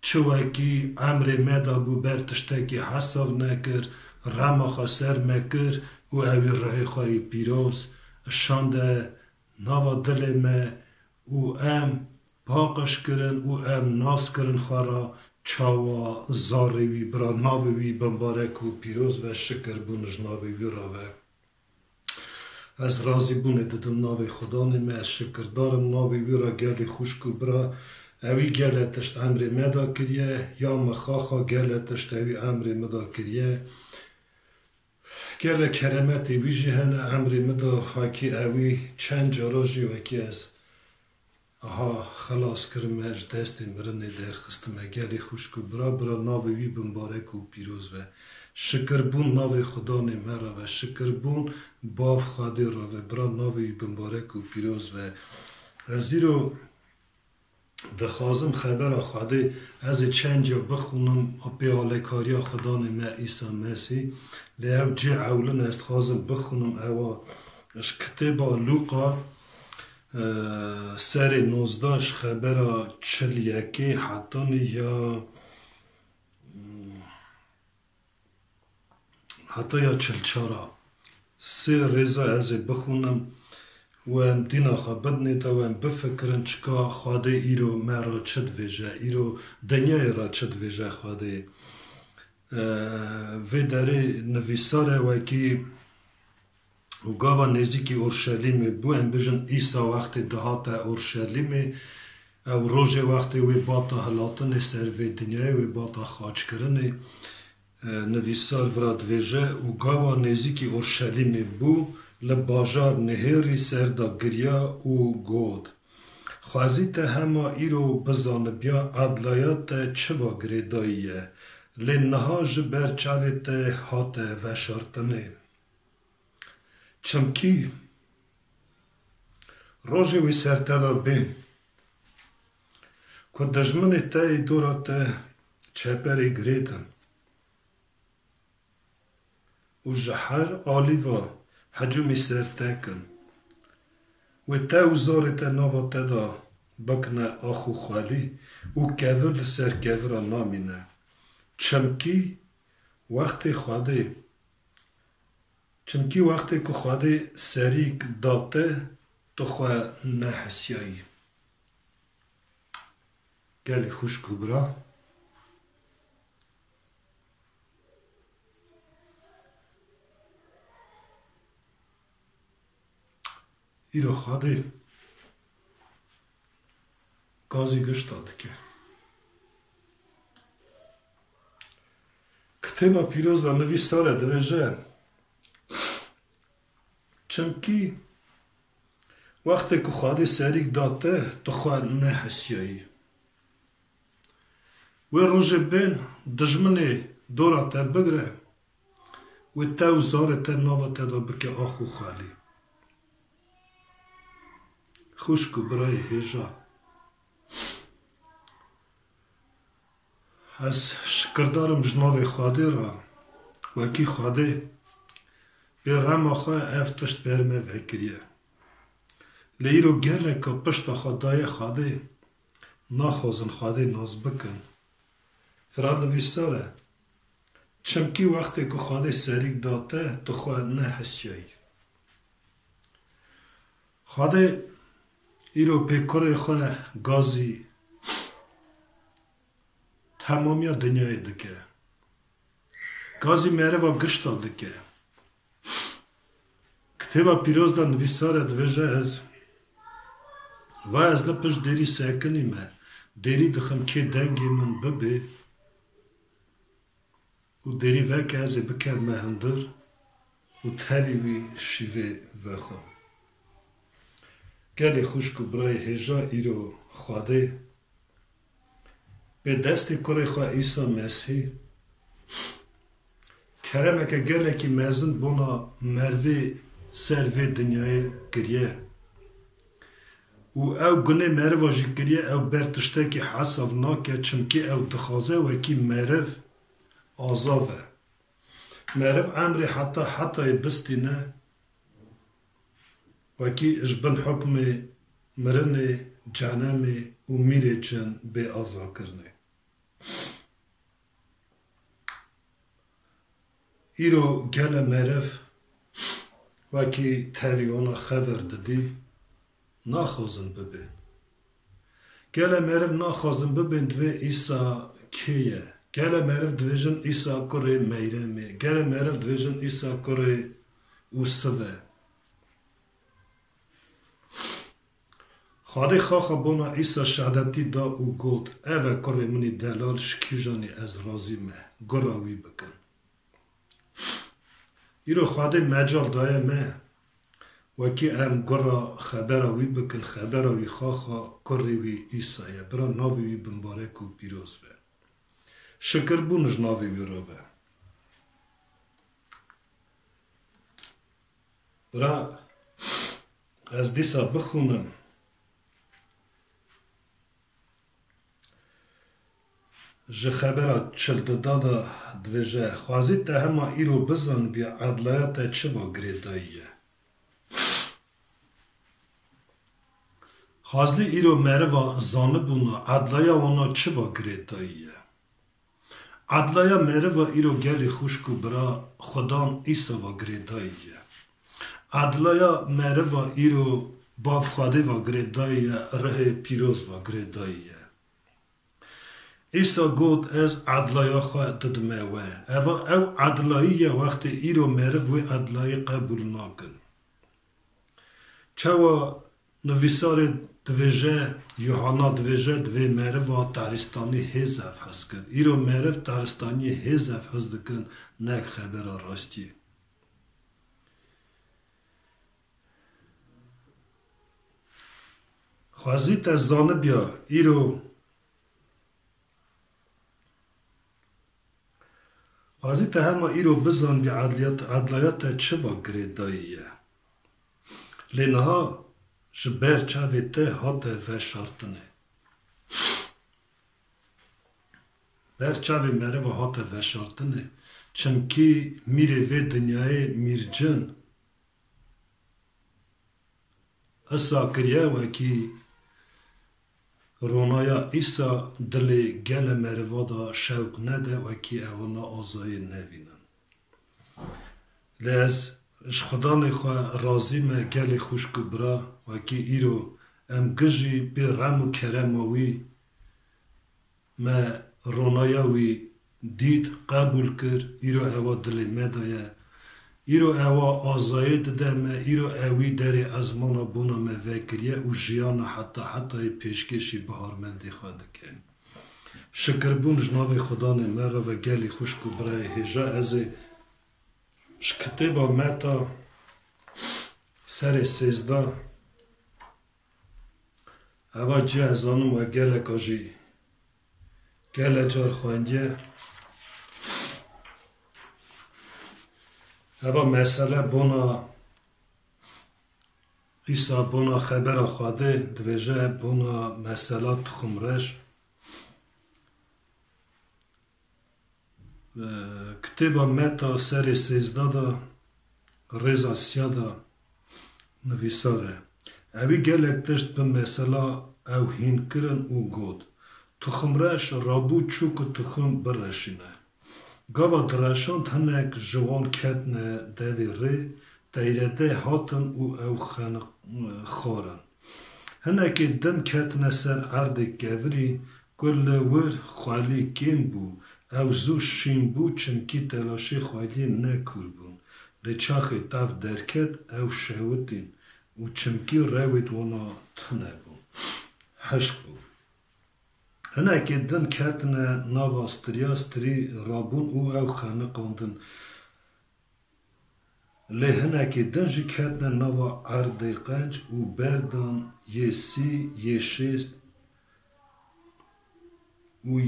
çi wekî emrê me da bû, ber tiştekî hesav nekir, rema xwe ser me kir û ewî rihê xwe yî pîroz şande nava dilê me û em paqij kirin û em nas kirin xwe re çawa zarê wî, bira navê wî bimbarek û pîroz be, şikir bûn ji navê wî re be. Ez razîbûnê didim navê Xudanê me, ez şikirdar im navê wî re, gelê xwişk û bira ewî gele tişt emrê me da kiriye, ya me xaxa gele tişt ewî emrê me da kiriye. Gelek keremetê wî jî hene, emrê min da wekî ewî çend cara jî wekî ez aha xelas kirime, ji destê mirinê derxistime. Gelê xwişk û bira, bira navê wî bimbarek û pîroz be. Şikirbûn navê Xudanê me re be, şikirbûn Bav Xwedê re be, bira navê wî bimbarek û pîroz be. Ez îro Dixwazim xebera Xwedê ez ê çend ca bixwînim pê alekariya Xudanê me Îsa Mesîh, lê ew cê ewlin ez dixwazim bixwînim, ewa ji kitêba Lûqa, e, serê nozdeh ji xebera çil yekê hetanî ya Heta ya çil çar a. Sê rêza ez ê bixwînim û em dîna xwe bidinê te û em bifikirin çika Xwedê îro me re çi divêje, îro dinyayê re çi divêje Xwedê. Eee, vê derê nivîsar e wekî û gava nêzîkî Orşelîmê bû, em bijin Îsa wextê dihate Orşelîmê, ew rojê wextê wê bata hilatinê ser vê dinyayê, wê bata xaçkirinê, e, nivîsar vira divêje, û gava nêzîkî Orşelîmê bû, li bajar nihêrî ser da giriya û got, Xwezî te hema îro bizanibiya edlaya te çiva girêdayî ye, lê niha ji ber çavê te hate veşartinê. Çimkî rojê wê ser te de bên, ku dijminê te yê dora te çeperê girêdin û ji her alî ve hicûmî ser te kin. Wê te û zarê te nava te de bikine ax û xwelî û kevir li ser kevira namîne. Çimkî wextê Xwedê Çimkî wextê ku Xwedê serîk da te, tu xwe nehisiyayî. Gelê xwişk û bira, îro Xwedê gazî gişta dike. Kitêba Pîroz de nivîsar e, divêje, Çimkî wextê ku Xwedê serîk da te, tu xwe nehisiyayî. Wê rojê bên dijminê dora te bigire, wê te û zarê te nava te de bike ax û xwelî. Xwişk û birayê hêja. Ez şikirdar im ji navê Xwedê re, wekî Xwedê Pê rema xwe ev tişt ber me vekiriye. Lê îro geleka pişta xwe daye Xwedê, naxwazin Xwedê nas bikin. Vira nivîsar e, çimkî wextê ku Xwedê serîk da te, tu xwe nehisiyayî. Xwedê îro pê kurê xwe gazî temamiya dinyayê dike. Gazî meriva gişta dike. Kitêba Pîroz de nivîsar e, divêje ez, va ez li pişt dêrî sekinî me, dêrî dixim kê dengê min bibê û dêrî veke ez ê bikevime hundir û tevî wî şîvê vexwim. Gelê xwişk û birayê hêja, îro Xwedê bi destê kurê xwe Îsa Mesîh keremeke gelekî mezin bona merivê ser vê dinyayê kiriye. Û ew gunê meriva jî kiriye, ew ber tiştekî hesav nake, çimkî ew dixwaze wekî meriv azav e. Meriv emrê heta hetayê bistîne, wekî ji bin hukmê mirinê, cenemê û mîrê cin bê azakirinê. Îro gele meriv wekî tevî wana xever didî, naxwazin bibên. Gele meriv naxwazin bibên, divê Îsa kê ye? Gele meriv divêjin Îsa kurê Meyremê. Gele meriv divêjin Îsa kurê Ûsiv e. Xwedê xaxa bona Îsa şehadetî da û got, ev e kurê min î delal, ji kîjanî ez razî me, gura wî bikin. Îro Xwedê mecal daye me, wekî em gura xebera wî bikin, xebera wî xaxa kurê wî Îsa ye. Bira navê wî bimbarek û pîroz be. Şikirbûn ji navê wî re be. Bira, ez dîsa bixwînim. Ji xebera çil du de divêje, xwezî te hema îro bizanibî edlaya te çi va girêdayî ye. Xwezî îro meriva zanibûna edlaya wana çi va girêdayî ye. Edlaya meriva îro gelê xwişk û bira Xudan Îsa va girêdayî ye. Edlaya meriva îro Bav Xwedê va girêdayî ye, Rihê Pîroz va girêdayî ye. Îsa got, ez edlaya xwe didime we. Eva ew edlayî ye, wextê îro meriv wê edlayî qebûl nakin. Çawa nivîsarê divêje, Yuhanna divêje, divê meriva tarîstanî hêz ev hez kir. Îro meriv taristaniyê hêz ev hez dikin, nek xebera rastiyê. Xwezî te zanibiya îro, xwezî te hema îro bizanibî edliyat-, edlaya te çi va girêdayî ye. Lê niha ji ber çavê te hate veşartinê. Ber çavê meriva hate veşartinê. Çimkî mîrê vê dinyayê mîrcin Îsa kiriye wekî ronaya Îsa dilê gele meriva da şewq nede, wekî ewana azayê nevînin. Lê ez ji Xudanê xwe razî me, gelê xwişk û bira, wekî îro em gijî bê rem û kerema wî me ronaya wî dît, qebûl kir, îro ewa dilê me de ye. Îro ewa azayê dide me, îro ewî derê ezmana bona me vekiriye û jiyana heta hetayê pêşkêşî biharmendê xwe dike. Şikirbûn ji navê Xudanê me re ve gelî xwişk û birayê hêja, ez ê ji kitêba Meta serê sêzdeh, eva cih ez zanim we geleka jî gele car xwendiye. Eva mesele bona Îsa bona xebera Xwedê divêje bona mesela tixumreş. Kitêba Meta serê sêzdeh de rêza siya de nivîsar e. Ewî gelek tişt bi mesela ew hîn kirin û got, Tuxumreş rabû çû ku tuxum bireşîne. Gava direşand hinek ji wan ketine devê rê, teyrede hatin û ew xeniq-, xwarin. Hinekê din ketine ser erdê kevirî ku li wir xwelî kêm bû, ew zû şîn bû çimkî telaşê xweliyê ne kûr bûn. Lê çaxê tev derket ew şewitîn û çimkî rewêt wana tune bûn. Hişk bû. Hinekê din ketine nava stirya, stirî rabûn û ew xeniqandin. Lê hinekê din jî ketine nava erdê qenc û berdan yê sî, yê şêst û, e,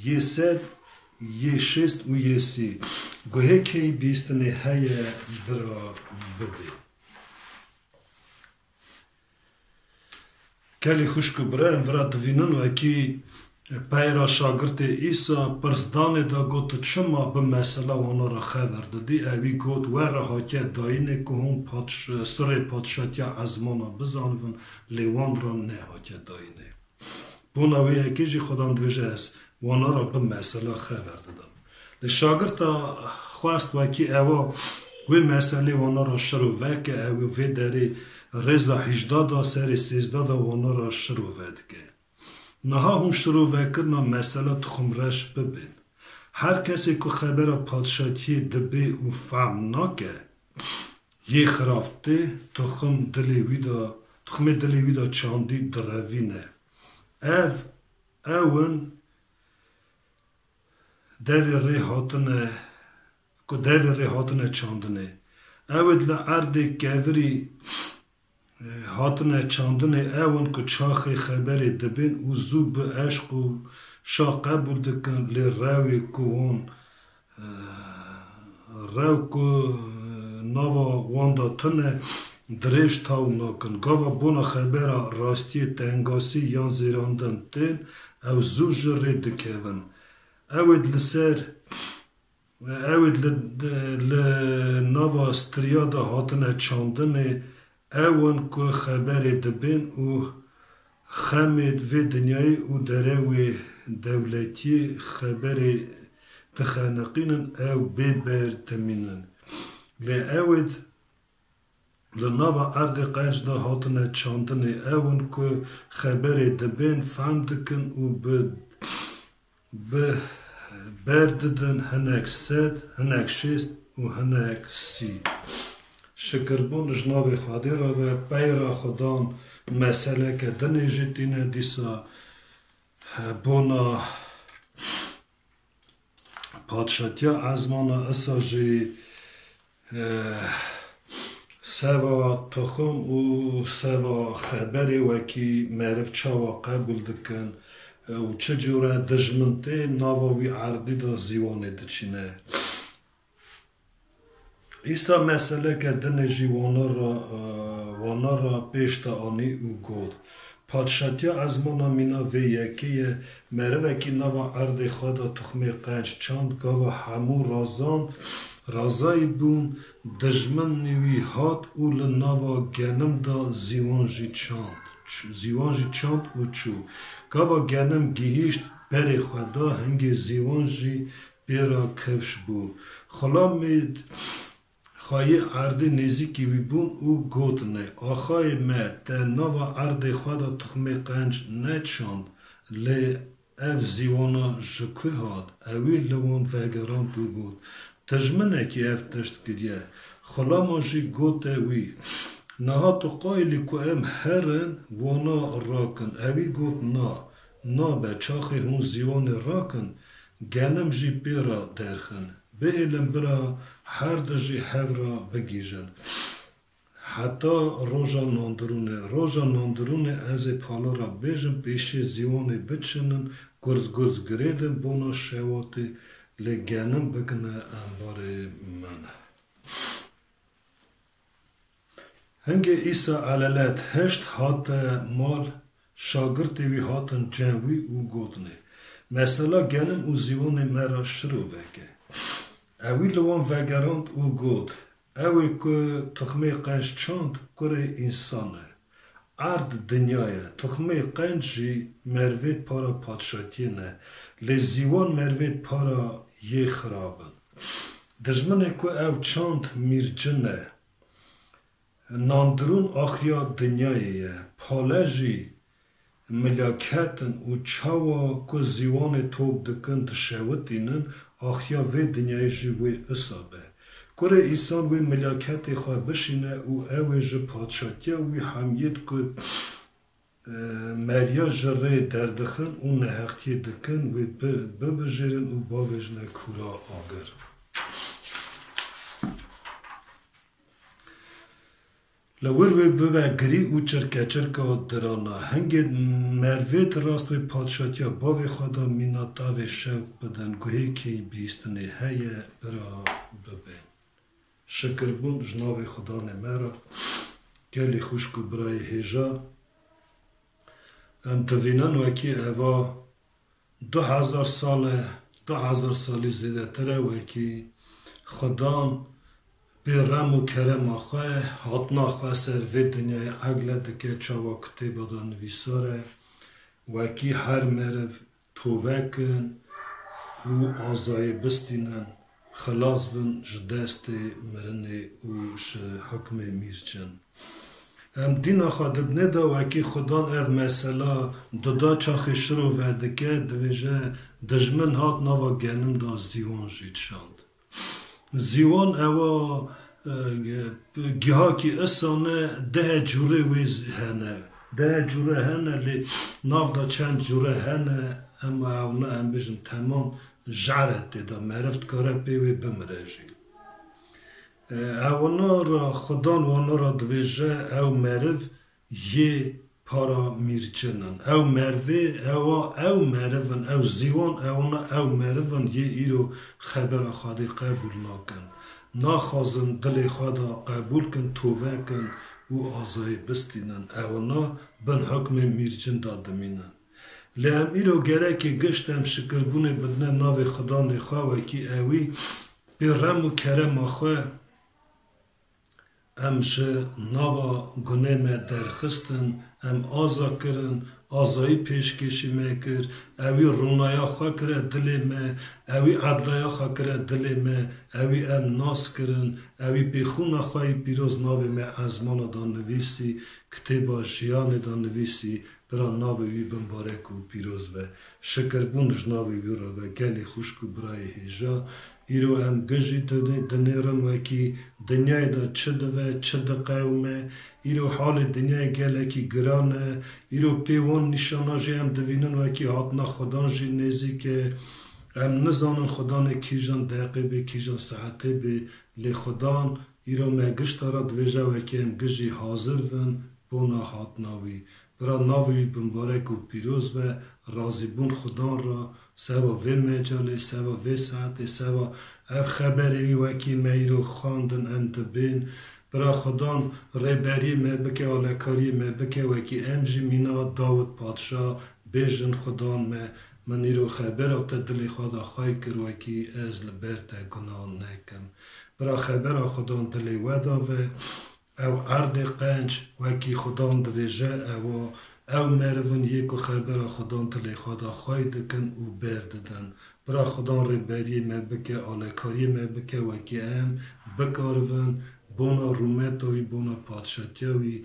yê sed, yê şêst û yê sî. Guhê key bîstinê heye bira bibê. Gelî xwişk û bira em vira divînin wekî peyra şagirtê Îsa pirsdanê de got, Tu çima bi mesela wana re xeber didî? Ewî got, We re hatiye dayînê ku hûn padş-, sirê padşatiya ezmana bizanivin, lê wan re nehatiye dayînê. Bona wê yekê jî Xudan dibêje, Ez wana re bi mesela xeber didim. Lê şagirta xwest wekî ewa wê meselê wana re şirove ke, ew vê derê rêza hîjda de serê sêzde de wana re şirove dike. Niha hûn şirovekirina mesela tuxumreş bibên. Her kesê ku xebera padşatiyê dibê û fehm nake, yê xirav tê, tuxum dilê wî de, tuxumê dilê wî de çandî direvîne. Ev, ew in devê rê hatine, ku devê rê hatine çandinê. Ew ê li erdê kevirî, e, hatine çandinê, ew in ku çaxê xeberê dibên û zû bi eşq û şa qebûl dikin, lê rewê ku wan, e, rew ku, e, nava wan de tune, dirêj taw nakin. Gava bona xebera rastiyê tengasî yan zêrandin tên, ew zû ji rê dikevin. Ew ê li ser Ew ê li, li nava stirya de hatine çandinê, ew in ku xeberê dibên û xemê vê dinyayê û derewê dewletiyê xeberê dixeniqînin, ew bê ber dimînin. Lê ew ê Li nava erdê qenc de hatine çandinê, ew in ku xeberê dibên, fehm dikin û bi, bi ber didin, hinek sed, hinek şêst û hinek sî. Şikirbûn ji navê Xwedê re ve, peyra Xudan meseleke dinê jî tîne dîsa bona Padşatiya ezmana isa jî, e, seva tuxum û seva xeberê wekî meriv çawa qebûl dikin, e, û çi cûre dijmin tê nava wî erdî de zîwanê diçîne. Îsa meseleke dinê jî wana re, e, wana re pêş de anî û got, Padşatiya ezmana mîna vê yekê ye, merivekî nava erdê xwe de tuxmê qenc çand, gava hemû razan razayî bûn, dijminî wî hat û li nava genim de zîwan jî çand, ç-, zîwan jî çand û çû. Gava genim gihîşt berê xwe da, hingê zîwan jî pê re kifş bû. Xulamê xweyê erdê nêzîkî wî bûn û gotine, Axayê me, te nava erdê xwe de tuxmê qenc neçand, lê ev zîwana ji ku hat? Ewî li wan vegerand û got, Dijminekî ev tişt kiriye. Xulama jî gote wî, Niha tu qayîlî ku em herin wana rakin? Ewî got, Na, nabe, çaxê hûn zîwanê rakin, genim jî pê re derxin. Bihêlin bira her du jî hev re bigihîjin. Heta roja nandirûnê. Roja nandirûnê ez ê pala re bêjim, pêşê zîwanê biçinin, gurz gurz girêdin bona şewatê, lê genim bikine embarê min. Hingê Îsa elelet hişt hate mal, şagirtê wî hatin cem wî û gotinê, Mesela genim û zîwanê me re şirove ke. Ewî li wan vegerand û got, Ew ê ku tuxmê qenc çand, kurê însan e. Erd dinya ye. Tuxmê qenc jî mervêt para padşatiyê ne. Lê zîwan mervêt para yê xirab in. Dijminê ku ew çand mîrcin e. Nandirûn axiya dinyayê ye. Pale jî milyaket in û çawa ku zîwanê top dikin, dişewitînin, axiya vê dinyayê jî wê usa be. Kurê însan wê milyaketê xwe bişîne û ew ê ji padşatiya wî hemiyêt ku, e, meriya ji rê derdixin û neheqiyê dikin, wê bi-, bibijêrin û bavêjine kûra agir. Li wir wê bibe girî û çirkeçirka dirana. Hingê mervêt rast wê padşatiya bavê xwe de mîna tavê şewq bidin, guhê kêybihîstinê heye, bira bibe. Şikirbûn ji navê Xudanê me re, gelî xwişk û birayê hêja. Em divînin wekî eva Du hezar sal e, du hezar salî zêdetir e wekî Xudan bê rem û kerema xwe, hatina xwe ser vê dinyayê egle dike, çawa kitêba de nivîsar e, wekî her meriv tove kin û azayê bistînin. Xilas bin ji destê mirinê û ji hukmê mîrcin. Em dîna xwe didinê de wekî Xudan ev mesela duda çaxê şirove dike, divêje, dijmin hat nava genim da zîwan jî çand. Zîwan ewa, e, gihakî isane, dehe cûrê wê z-, hene. Dehe cûre hene, lê nav da çend cûre hene, ema ew ne, em bêjin temam, jare tê de, meriv dikare pê wê bimire jî. E, ewana ra Xudan wana ra divêje, ew meriv yê para mîrcin in. Ew mervê, ewa, ew meriv in, ew zîwan, ewana ew meriv in yê îro xebera Xwedê qebûl nakin. Naxwazin dilê xwe de qebûl kin, tove kin û azayê bistînin. Ewana bin hukmê mîrcin de dimînin. Lê em îro gerekê gişt em şikirbûnê bidine navê Xudanê xwe, wekî ewî pê rem û kerema xwe em ji nava gunê me derxistin, em aza kirin, azayî pêşkêşî me kir, ewî rûnaya xwe kire dilê me, ewî edlaya xwe kire dilê me, ewî em nas kirin, ewî pê xûna xwe yî pîroz navê me ezmana da nivîsî, kitêba jiyanê da nivîsî, Bira navê wî bimbarek û pîroz be. Şikirbûn ji navê wî re be. Gelê xwişk û birayê hêja, îro em gijî dinê-, dinêrin wekî dinyayê de çi dive, çi diqewime. Îro halê dinyayê gelekî giran e. Îro pê wan nîşana jî em divînin wekî hatina Xudan jî nêzîk e. Em nizanin Xudanê kîjan deqê bê, kîjan saetê bê, lê Xudan îro me gişta re divêje wekî em gijî hazir bin bona hatina wî. Bira navê wî bimbarek û pîroz be, razîbûn Xudan re, seva vê mecalê, seva vê saetê, seva ev xeberê wî wekî me îro xwendin em dibên. Bira Xudan rêberiyê me bike, alekariyê me bike, wekî em jî mîna Dawid Padşa bêjin, Xudan me, min îro xebera te dilê xwe de xwey kir, wekî ez li ber te gunah nekim. Bira xebera Xudan dilê we de ve. Ew erdê qenc, wekî Xudan divêje, ewa, ew meriv in yê ku xebera Xudan dilê xwe de xwey dikin û berdidin. Bira Xudan rêberiyê me bike, alekariyê me bike, wekî em bikaribin bona rûmeta wî, bona padşatiya wî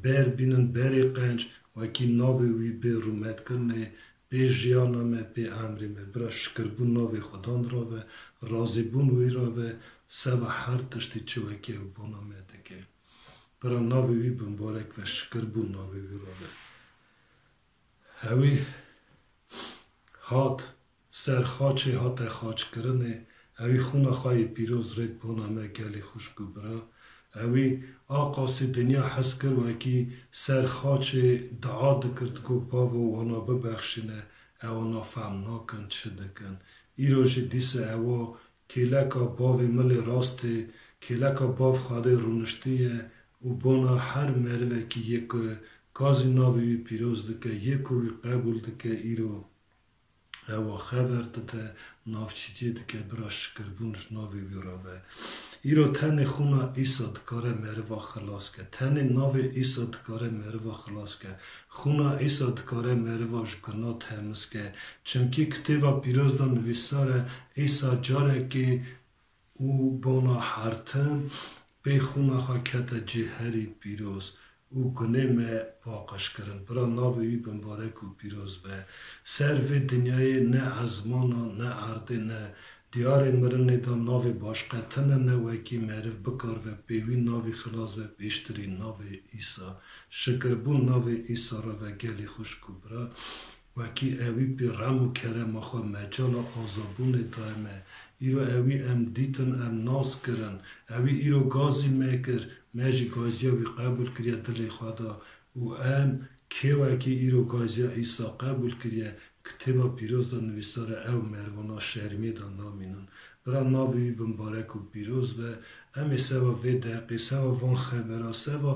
ber bînin, berê qenc, wekî navê wî bê rûmetkirinê, pê jiyana me, pê emrê me. Bira şikirbûn navê Xudan re ve, razîbûn wî re ve, seva her tiştî çi wekî ew bona me dike. Bira navê wî bimbarek ve, şikirbûn navê wî re ve. Ewî hat ser xaçê, hate xaçkirinê, ewî xûna xwe yê pîroz rêt bona me gelê xwişk û bira. Ewî aqasî dinya hez kir wekî ser xaçê dua dikir, digot, Bavo, wana bibexşîne, ewana fehm nakin çi dikin. Îro jî dîse ewa kêleka bavê milê rastê, kêleka bav Xwedê rûniştiye û bona her merivekî yê ku gazî navê wî pîroz dike, yê ku wî qebûl dike, îro Ewa xeber dide, navçîcê dike, bira şikirbûn ji navê wî re ve. Îro tenê xûna Îsa dikare meriva xilas ke. Tenê navê Îsa dikare meriva xilas ke. Xûna Îsa dikare meriva ji guna temiz ke. Çimkî Kitêba Pîroz de nivîsar e, Îsa carekê û bona hertin pê xûna xwe kete cihê herî pîroz û gunê me paqij kirin. Bira navê wî bimbarek û pîroz be. Ser vê dinyayê ne ezmana, ne erdê, ne diyarê mirinê de navê başqe tune ne wekî meriv bikaribe pê wî navî xilas be pêştirî navê Îsa. Şikirbûn navê Îsa re ve gelî xwişk û bira. Wekî ewî pê rem û kerema xwe mecala azabûnê daye me. Îro ewî em dîtin, em nas kirin. Ewî îro gazî me kir, me jî gaziya wî qebûl kiriye dilê xwe de. Û em kê wekî îro gaziya Îsa qebûl kiriye, Kitêba Pîroz de nivîsar e, ew merivana şermiyê de namînin. Bira navê wî bimbarek û pîroz be. Em ê seva vê deqê, seva van xebera, seva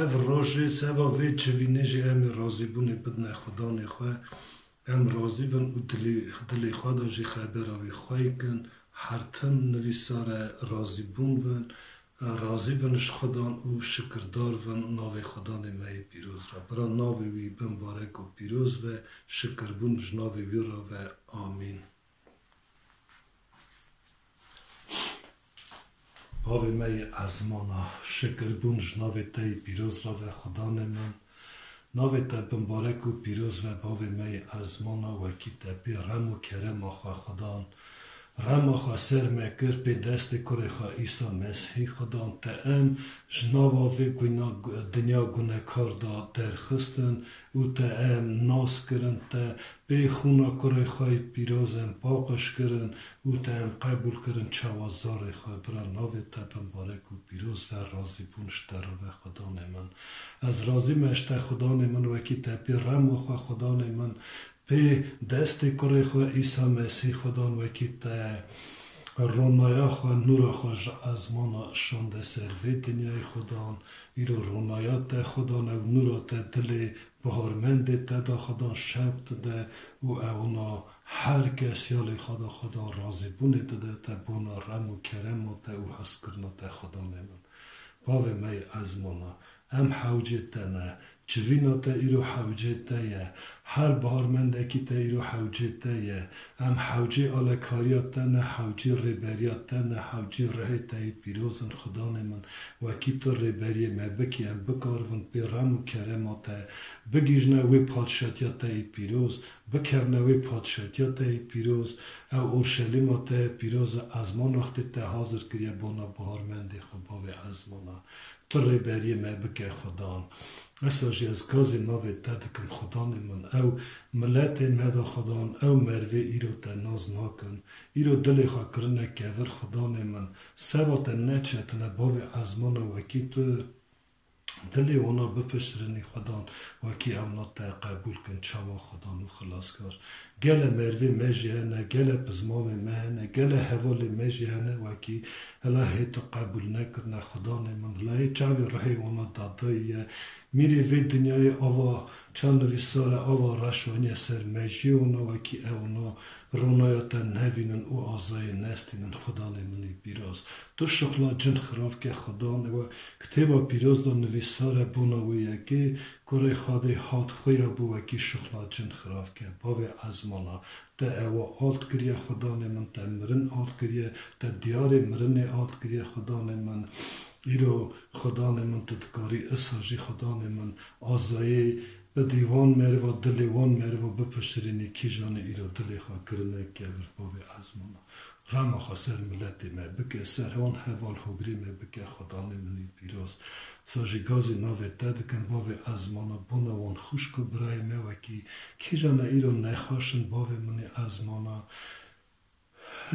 ev rojê, seva vê civînê jî em ê razîbûnê bidine Xudanê xwe. Em razî bin û dilê, dilê xwe de jî xebera wî xwey kin. Hertin nivîsar e, razîbûn bin, razî bin ji Xudan û şikirdar bin navê Xudanê me yê pîroz re. Bira navê wî bimbarek û pîroz be, şikirbûn ji navê wî re be. Amîn. Bavê me yê ezmana, şikirbûn ji navê te yê pîroz re ve Xudanê min. Navê te bimbarek û pîroz ve bavê me yê ezmana, wekî te pê rem û kerema xwe Xudan. Rema xwe ser me kir pê destê kurê xwe Îsa Mesîhî Xudan. Te em ji nava vê guna-, dinya gunekar de derxistin û te em nas kirin, te pê xûna kurê xwe yê pîroz em paqij kirin û te em qebûl kirin çawa zarê xwe. Bira navê te bimbarek û pîroz ve, razîbûn ji te re ve Xudanê min. Ez razî me ji te Xudanê min, wekî te pê rema xwe Xudanê min, pê destê kurê xwe Îsa Mesîh Xudan, wekî te ronaya xwe, nûra xwe ji ezmana şande ser vê dinyayê Xudan. Îro ronaya te Xudan ew nûra te dilê biharmendê te de Xudan şewq dide û ewna her kes ya lê xwe de Xudan razîbûnê dide te bona rem û kerema te û hezkirina te Xudanê min. Bavê me yê ezmana, em hewcê te ne, civîna te îro hewcê te ye, her biharmendekî te îro hewcê te ye. Em hewcê alekariya te ne, hewcê rêberiya te ne, hewcê rihê te yê pîroz in Xudanê min. Wekî tu rêberiyê me bikî, em bikaribin pê rem û kerema te bigihîjine wê padşatiya te yê pîroz, bikevine wê padşatiya te yê pîroz, ew Orşelîma te yê pîroz e, ezmana xwe te hazir kiriye bona biharmendê xwe, bavê ezmana. Tu rêberiyê me bike Xudan. Esa jî ez gazî navê te dikim Xudanê min. Ew miletê me de Xudan, ew merivê îro te nas nakin. Îro dilê xwe kirine kevir Xudanê min. Seva te neçetine bavê ezmana wekî tu dilê wana bipişirinî Xudan, wekî ewna te qebûl kin çawa Xudan û xilaskar. Gele merivê me jî hene, gele pizmamê me hene, gele hevalê me jî hene, wekî hela hê tu qebûl nekirine Xudanê min. Hela hê çavê rihê wana dadayî ye. Mîrê vê dinyayê ava ça nivîsar e, ava reş weniye ser mejiyê wana, wekî ewna ronaya te nevînin û azayê nestînin Xudanê min ê pîroz. Tu şixla cin xirav ke Xudanê we. Kitêba pîroz de nivîsar e bona wê yekê kurê Xwedê hat xuya bû wekî şixla cin xirav ke. Bavê ezmana, te ewa alt kiriye Xudanê min, te mirin alt kiriye, te diyarê mirinê alt kiriye Xudanê min. Îro Xudanê min tu dikarî esa jî Xudanê min azayê bidî wan meriva, dilê wan meriva bipişirînî kîjanê îro dilê xwe kirine kevir bavê ezmana. Rema xwe ser miletê me bike, ser wan heval hogrê me bike, Xudanê min ê pîroz. Sa jî gazî navê te dikim, bavê ezmana, bona wan xwişk û birayê me wekî kîjane îro nexweş in, bavê min ê ezmana.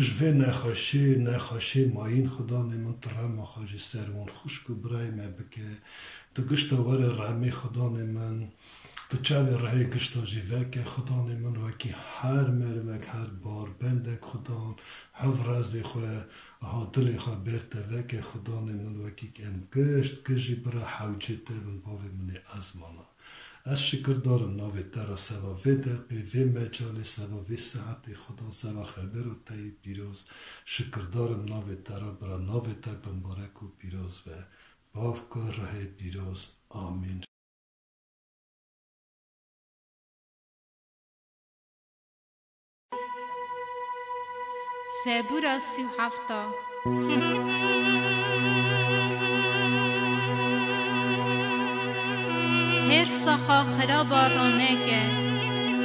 Ji vê nexweşê, nexweşê mayîn Xudanê min, tu rema xwe jî ser wan xwişk û birayê me bike. Tu gişta were remê Xudanê min. Tu çavê rihê gişta jî veke, Xudanê min, wekî her merivek, her barbendek, Xudan hev rezê xwe, aha dilê xwe bêr te veke, Xudanê min, wekî em gişt, gişt jî bira hewcê te bin, bavê min ê ezmana. Ez şikirdar im navê te re seva vê deqê, vê mecalê, seva vê saetê, Xudan seva xebera te yê pîroz. Şikirdar im navê te re, bira navê te bimbarek û pîroz be. Bav ku rihê pîroz. Amîn. Zebûra sî û hefta. Hêrsa xwe xiraba raneke,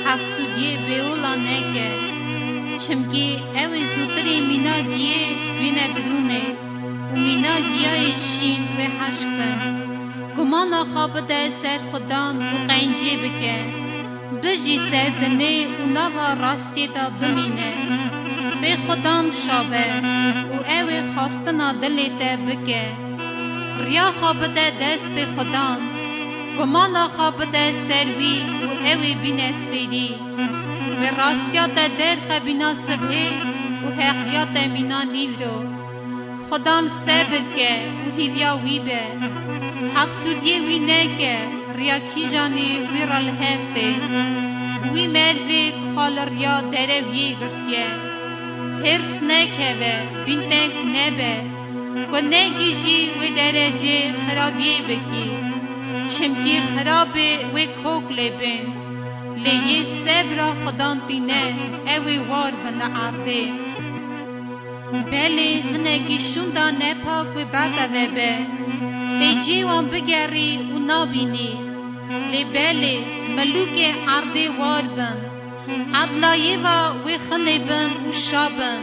hefsûdiyê bêola neke, çimkî ew ê zûtirê mîna giyê bîne dirûnê û mîna giyayê şîn wê heşk bin. Gumana xwe bide ser Xudan û qencê bike. Bijî ser dinê û nava rastiyê de bimîne. Pê Xudan şabe û ew ê xwastina dilê te bike. Riya xwe bide destê Xudan. Gumana xwe bide ser wî û ew ê bîne sêrî. Wê rastiya te derxe bîna sibhê û heqiya te mîna nîvro. Xudan sebir ke û hîviya wî be. Hefsûdiyê wî neke, riya kîjanî wî re li hev tê. Wî mervê ku xwe li riya derewiyê girtiye. Hêrs nekeve, bînteng nebe. Ku negihîjî wê derecê xirabiyê bikî. Çimkî xirabê wê kok lê bên. Lê yê sebra Xudan tîne, ew ê war bin li erdê. Belê hinekî şûnda nepak wê berde vebe. Tê cê wan bigerî û nabînî. Lê belê milûkê erdê war bin. Edlayê ve wê xinê bin û şa bin.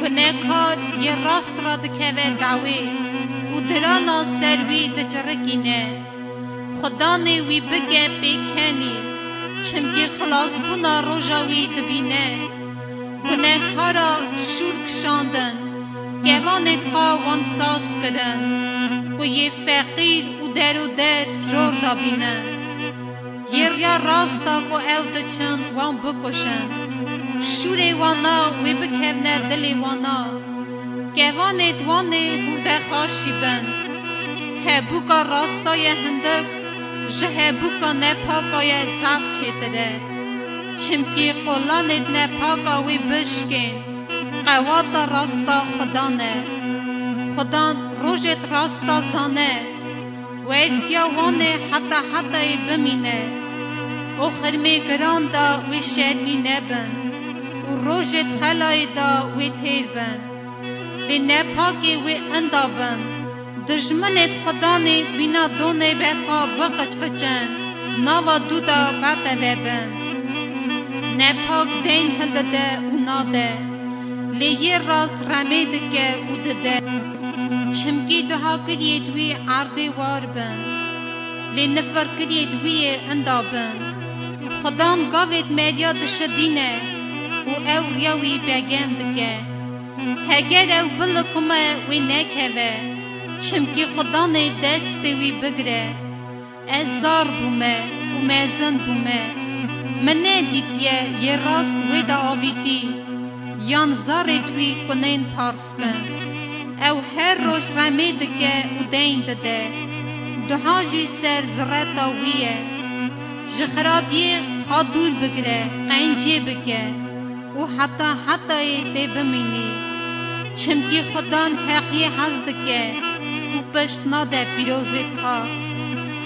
Gunekar yê rast re dikeve dawê û dirana ser wî dicirikîne. Xudanê wî bike pêkenî, çimkî xilasbûna roja wî dibîne. Gunehkara şûr kişandin, kevanê xwe wan saz kirin, ku yê feqîr û deroder jor dabînin. Yê riya rasta ku ew diçin wan bikujin. Şûrê wana wê bikevne dilê wana. Kevanê di wanê hûrdexaşî bin. Hebûka rasta ye hindik, ji hebûka nepaka ye zaf çêtir e. Çimkî qolanê di nepaka wê bişkên, qewata rasta Xudan e. Xudan rojê di rasta zane. Wertiya wan ê heta hetayê bimîne û xirmê giran de wê şermî nebin û rojê di xelayê de wê têr bin. Lê nepakê wê inda bin. Dijminê di Xudanê bîna donê berxa biqiçqiçin, nava dû de berde vebin. Nepak deyn hildide û nade, lê yê rast remê dike û dide. Çimkî duha kiriyê di wî erdê war bin, lê nifir kiriyê di wî yê inda bin. Xudan gavê di meriya dişidîne û ew riya wî begem dike. Heger ew bilikime wê nekeve, çimkî Xudanê destê wî bigire. Ez zar bûme û mezin bûme. Min nedîtiye yê rast wê de avîtî, yan zarê di wî kunên pars bin. Ew her roj remê dike û deyn dide. Duha jî ser zureta wî ye. Ji xirabiyê xwe dûr bigire, qencê bike û heta hetayê tê bimînî. Çimkî Xudan heqiyê hez dike û pişt nade pîrozê xwe.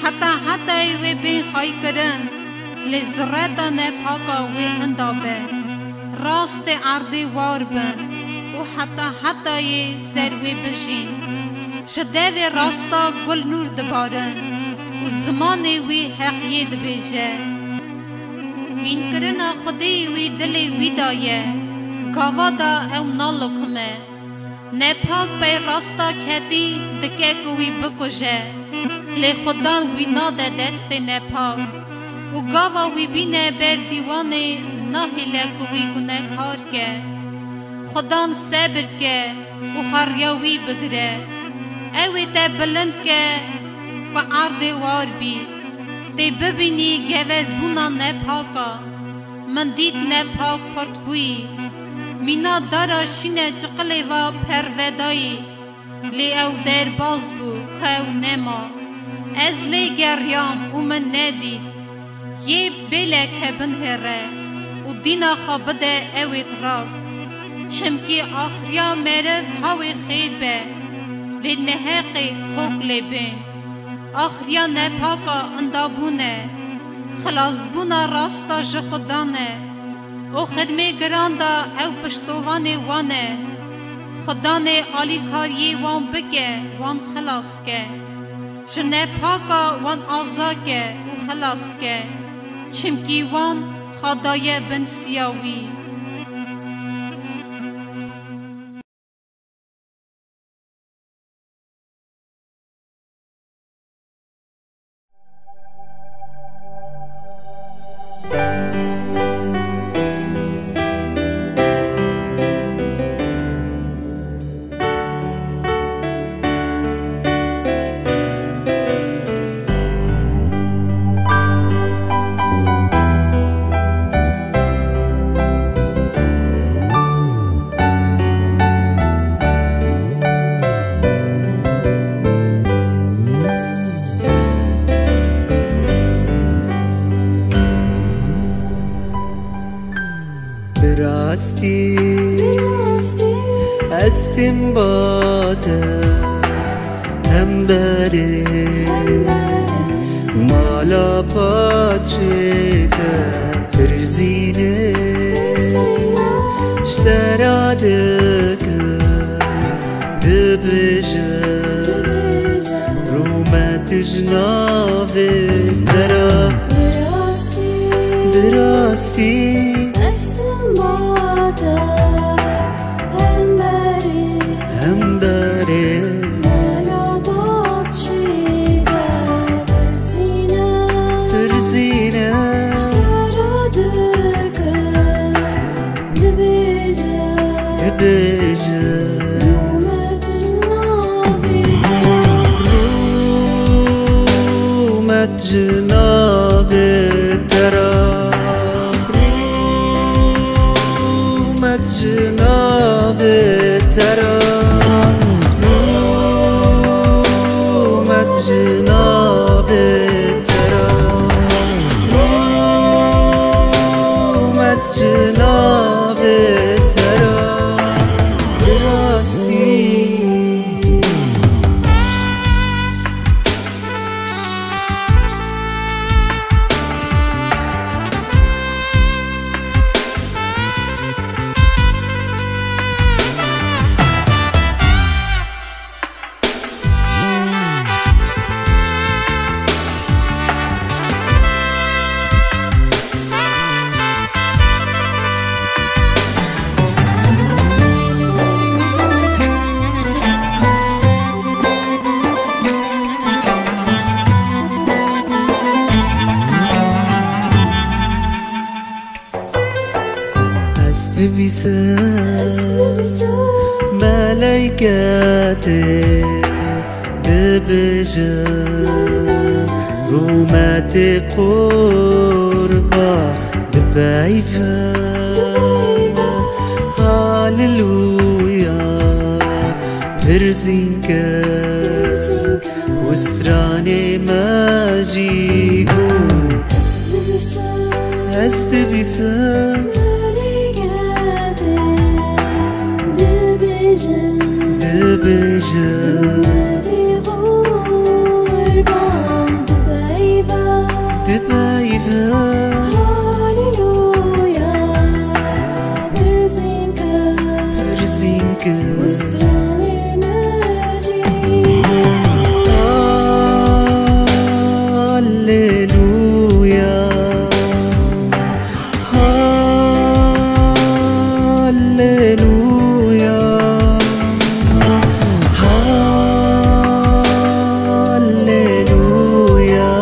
Heta hetayê wê bên xweykirin, lê zireta nepaka wê inda be. Rastê erdê war bin û heta hetayê ser wê bijîn. Ji devê rasta gul nûr dibarin û zimanê wî heqiyê dibêje. Hînkirina Xwedê wî dilê wî de ye, gava de ew nalikime. Nepak pey rasta ketî dike ku wî bikuje, lê Xudan wî nade destê nepak û gava wî bîne ber dîwanê nahêle ku wî gunehkar ke. Xudan sebir ke û xwe riya wî bigire. Ew ê te bilind ke ku erdê war bî. Tê bibînî geverbûna nepak a. Min dît nepak xurt bûyî. Mîna dara şîne çiqilê va pervedayî. Lê ew derbaz bû, ku ew nema. Ez lê geriyam û min nedît. Yê bêlek hebin here û dîna xwe bide ewêt rast. Çimkî axiriya meriv hawê xêr be, lê neheqê kok lê bên. Axiriya nepaka indabûn e, xilasbûna rasta ji Xudan e. Û xidmê giran da ew piştovanê wan e. Xudanê alîkariyê wan bike, wan xilas ke. Ji nepaka wan aza ke û xilas ke. Çimkî wan xwe daye bin siya wî. Bi rastî, bi rastî, ez tim ba te, hemberê, hemberê, mala paçê te, pirzîne, pirzîne, ji te re dikim, dibêjim, dibêjim, rûmet ji navê te re. Bi rastî, bi rastî, ez tim ba te, hemberê, hemberê, mala paçê te, pirzîne, pirzîne, ji te re dikim, dibêjim, dibêjim, rûmet ji navê te re. Rûmet ji navê te re. Rûmet ji navê te re. Rûmet ji navê te re. Rûmet ji navê te re. Bi rastî. Ez dibîsim, ez dibîsim, meleyketê dibêjin, dibêjin, rûmetê qurban dipeyvin. Dipeyvin. Haleluya, pirzîn ke, pirzîn ke, û stranê me jî bû. Ez dibîsim, ez dibîsim, meleyketê dibêjin, dibêjin, rûmetê qurban dipeyvin, dipeyvin. Haleluya, pirzîn ke, pirzîn ke, û stranê me jî. Haleluya. Haleluya, haleluya,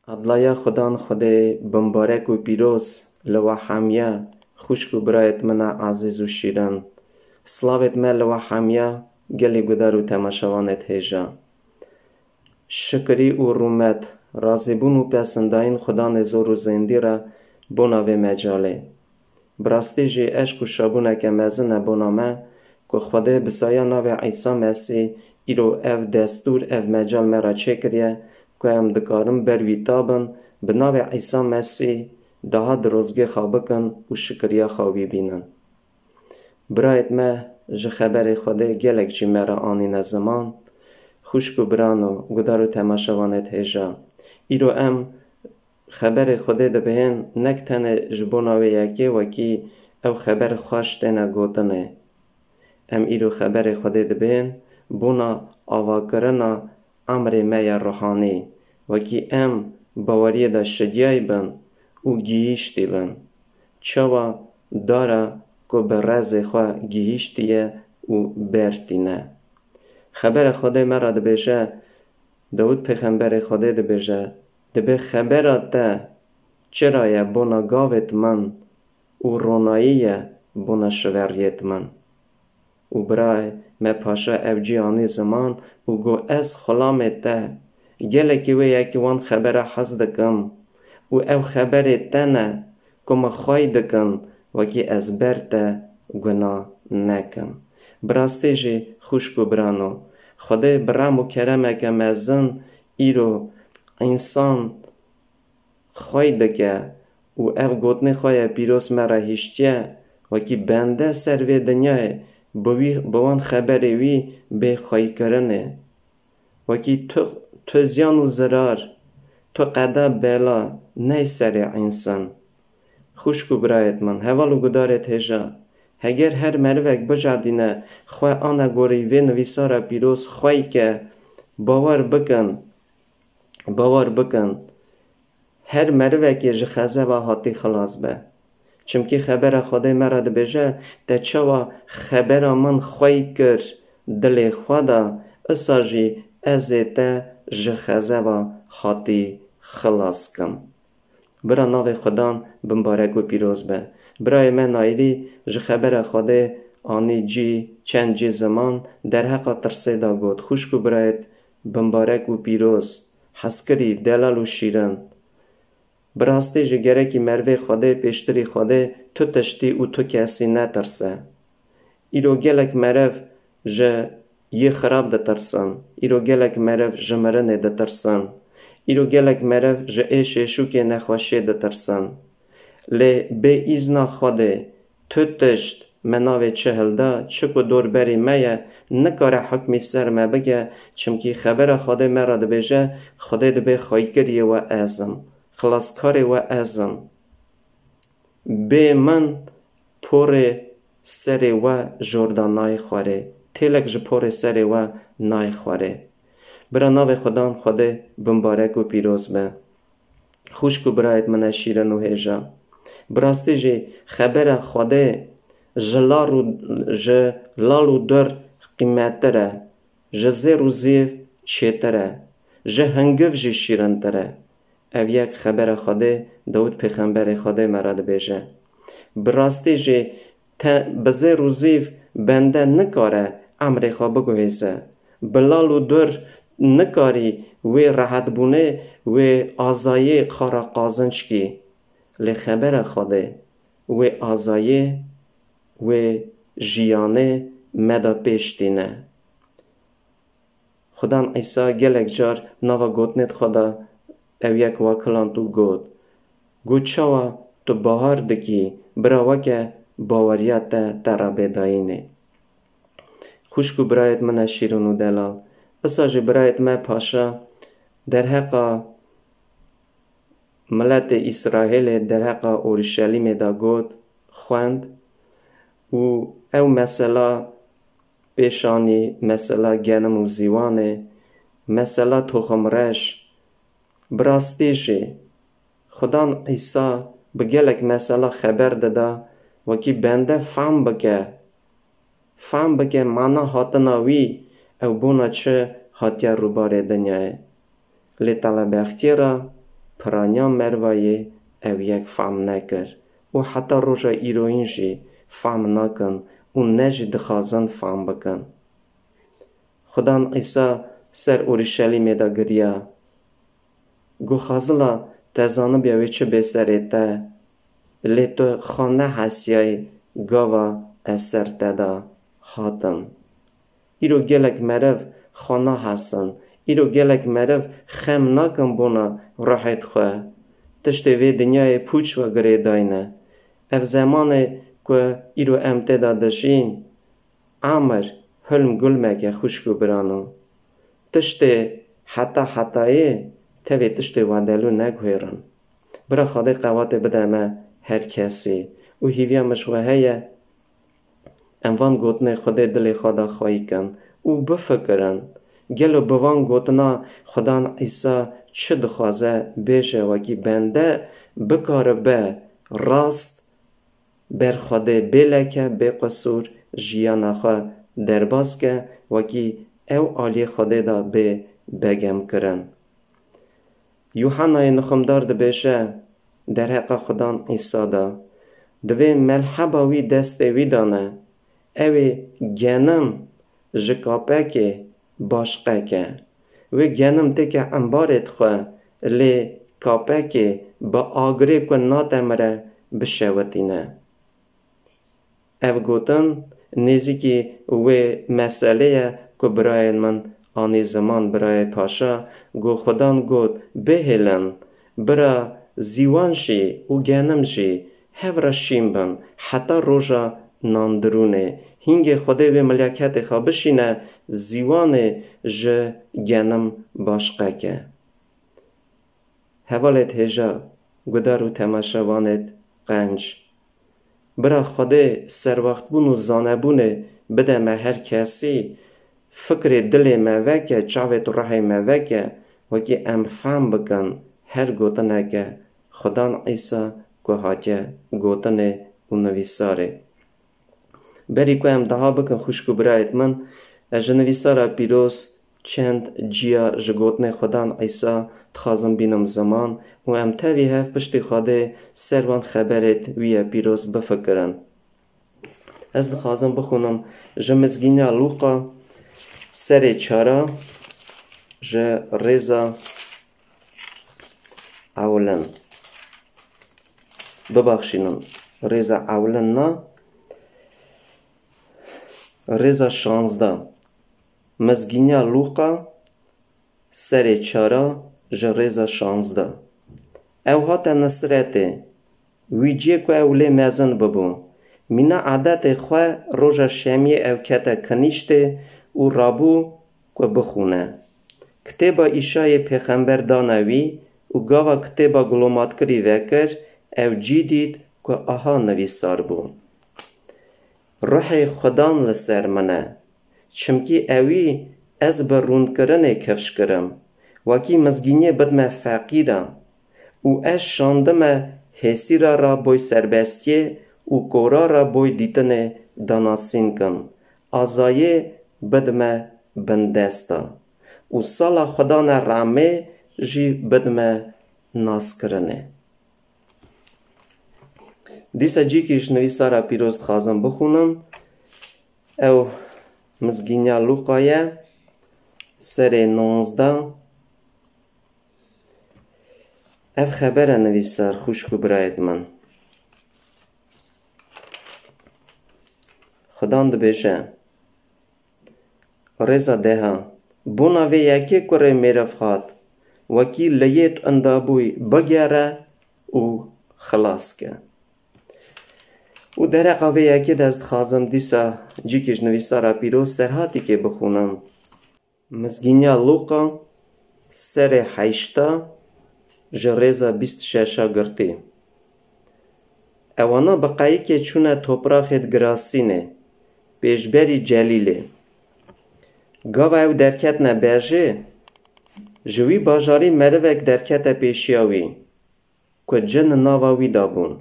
Adlaya Xudan Xwedê bimbarek û pîroz li we hemiya, xwişk û birayêt min a ezîz û şîrin. Slavêt me li we hemiya, gelî gudar û temaşevanêt hêja. Şikirî û rûmet, razîbûn û pesindayîn Xudanê zor û zêndî re bona vê mecalê. Bi rastî jî eşq û şabûneke mezin e bona me ku Xwedê bi saya navê Îsa Mesîh îro ev destûr, ev mecal me re çêkiriye ku em dikarin ber wî tabin, bi navê Îsa Mesîh daha dirozgê xwe bikin û şikiriya xwe wî bînin. Birayêt me ji xeberê Xwedê gelek jî me re anîne ziman. Xwişk û birano, gudar û temaşevanêt hêja. Îro em xeberê Xwedê dibihên nek tenê ji bona wê yekê wekî ew xeber xweş têne gotinê. Em îro xeberê Xwedê dibihên bona avakirina emrê me ya ruhanî, wekî em baweriyê de şidiyayî bin û gihîştî bin. Çawa dara ku bi rezê xwe gihîştiye û bertîne. Xebera Xwedê me re dibêje, Dawid pêxemberê Xwedê dibêje, Dibê xebera te çira ye bona gavêt min û ronayî ye bona şiveriyêt min. Û birayê me paşa ev cî anî ziman û got, Ez xulamê te, gelekî wê yekî wan xebera hez dikim û ew xeberê te ne ku min xwey dikin, wekî ez ber te guna nekim. Bi rastî jî xwişk û birano, Xwedê bi rem û keremeke mezin îro însan xwey dike û ev gotinê xwe ye pîroz me re hiştiye, wekî bende ser vê dinyayê bi wî, bi wan xeberê wî bê xweykirinê. Wekî tu, tu ziyan û zirar, tu qeda bela ney serê însan. Xwişk û birayêt min, heval û gudarêt hêja, heger her merivek bicadîne xwe ane gorî vê nivîsara pîroz xwey ke, bawer bikin, bawer bikin, her merivekê ji xezeba hatî xilas be. Çimkî xebera Xwedê me re dibêje, Te çawa xebera min xwey kir dilê xwe de, isa jî ez ê te ji xezeba hatî xilas kim. Bira navê Xudan bimbarek û pîroz be. Birayê me Naîlî ji xebera Xwedê anî cî, çend cî ziman derheqa tirsê de got, Xwişk û birayêt bimbarek û pîroz, hezkirî, delal û şîrin. Bi rastî jî gerekî merivê Xwedê pêştirî Xwedê tu tiştî û tu kesî netirse. Îro gelek meriv ji yê xirab ditirsin. Îro gelek meriv ji mirinê ditirsin. Îro gelek meriv ji êş êşûkê nexweşiyê ditirsin. Lê bê îzna Xwedê tu tişt me navê çi hilda, çi ku dorberî me ye, nikare hukmî ser me bike, çimkî xebera Xwedê me re dibêje, Xwedê dibê xweykiriyê we ez im, xilaskarê we ez im. Bê min porê serê we jorda nayê xwarê, têlek ji porê serê we nayê xwarê. Bira navê Xudan Xwedê bimbarek û pîroz be. Xwişk û birayêt min e şîrin û hêja. Bi rastî jî xebera Xwedê ji lal û, ji lal û dur qîmettir e, ji zêr û zîv çêtir e, ji hingiv jî şîrintir e. Ev yek xebera Xwedê Dawid pêxemberê Xwedê me re dibêje. Bi rastî jî te bi zêr û zîv bende nikare emrê xwe biguhêze. Bi lal û dur nikarî wê rehetbûnê, wê azayê xwe re qazinc kî. Lê xebera Xwedê wê azayê, wê jiyanê me de pêş tîne. Xudan Îsa gelek car nava gotinêt xwe de ev yek wakiland û got, Got, çawa tu bahar dikî, bira weke baweriya te te re bê dayînê. Xwişk û birayêt min e şîrin û delal. Isa jî birayêt me paşa derheqa miletê Îsraîlê, derheqa Orîşelîmê de got, xwend û ew mesela pêşanî, mesela genim û zîwanê, mesela toximreş. Bi rastî jî Xudan Îsa bi gelek mesela xeber dida, wekî bende fehm bike, fehm bike mana hatina wî, ew bona çi hatiye rûbarê dinyayê. Lê telebextiyê re piraniya merivayê ew yek fehm nekir û heta roja îroyîn jî fehm nakin û ne jî dixwazin fehm bikin. Xudan Îsa ser Orîşelîmê de giriya. Got, Xwezila, te zanibiya wê çi bê serê te, lê tu xwe nehesiyayî gava ez ser te de hatim. Îro gelek meriv xwe nahesin. Îro gelek meriv xem nakin bona ruhê xwe. Tiştê vê dinyayê pûç ve girêdayî ne. Ev zemanê ku îro em tê de dijîn, emir hilm gulmeke xwişk û birano. Tiştê heta hetayê tevê tiştê wedelû neguhêrin. Bira Xwedê qewatê bide me her kesî û hîviya min ji we heye, em van gotinê Xwedê dilê xwe de xweyî kin û bifikirin. Gelo bi van gotina Xudan Îsa çi dixwaze bêje, wekî bende bikaribe rast ber Xwedê bê leke, bê qisûr jiyana xwe derbas ke, wekî ew aliyê Xwedê de bê begemkirin. Yuhannayê nixumdar dibêje derheqa Xudan Îsa de, divê melheba wî destê wî de ne, ew ê genim ji kapekê başqek e. Wê genim têke embarê dixwe, lê kapekê bi agirê ku natemire bişewitîne. Ev gotin nêzîkî wê meselê ye ku birayên min anî ziman, birayê Paşa, ku Xudan got, bihêlin, bira zîwan jî û genim jî hev re şîn bin, heta roja nandirûnê. Hingê Xwedê wê milyaketê xwe bişîne, zîwanê ji genim başqek e. Hevalêt hêja, gudar û temaşevanêt qenc. Bira Xwedê serwextbûn û zanebûnê bide me her kesî, fikrê dilê me veke, çavêt û ruhê me veke, wekî em fehm bikin her gotineke Xudan Îsa ku hatiye gotinê û nivîsarê. Berî ku em daha bikin xwişk û birayêt min, ez ji nivîsara pîroz çend ciya ji gotinê Xudan Îsa dixwazim bînim ziman û em tevî hev piştî Xwedê ser van xeberêt wî ye pîroz bifikirin. Ez dixwazim bixwînim ji Mizgîniya Lûqa serê çara ji rêza ewlin. Bibaxşînin, rêza ewlin na, rêza şanzda. Mizgîniya Lûqa serê çara ji rêza şanzda. Ew hate Nisretê, wî ciyê ku ew lê mezin bibû. Mîna edetê xwe roja şemiyê ew kete kinîştê û rabû ku bixûne. Kitêba Îşayê pêxember dane wî û gava kitêba gulomatkirî vekir, ew cî dît ku aha nivîsar bû. Ruhê Xudan li ser min e, çimkî ewî ez bi rûnkirinê kifş kirim, wekî mizgîniyê bidime feqîran û ez şandime hêsîra ra boy serbestiyê û kora ra boy dîtinê danasîn kim, azayê bidime bindesta û sala Xwedane ramê jî bidime naskirinê. Dîsa cîkî ji nivîsara pîroz dixwazim bixwînim. Ew Mizgîniya Lûqa ye, serê nonzda. Ev xebere nivîsar, xwişk û birayêt min. Xudan dibêje, rêza deha, bona vê yekê kurê mêrev hat, wekî leyê tu indabûyî bigere û xilas ke. Û dereqa vê yekê de ez dixwazim dîsa cîkê ji nivîsara pîroz Serhatîkê bixwînim. Mizgîniya Lûqa serê heşta ji rêza bîst şeşa girtî. Ewana bi qeyikê çûne topraxê di Girasînê, pêşberî Celîlê. Gava ew derketine bejê, ji wî bajarî merivek derkete pêşiya wî, ku cin nava wî de bûn.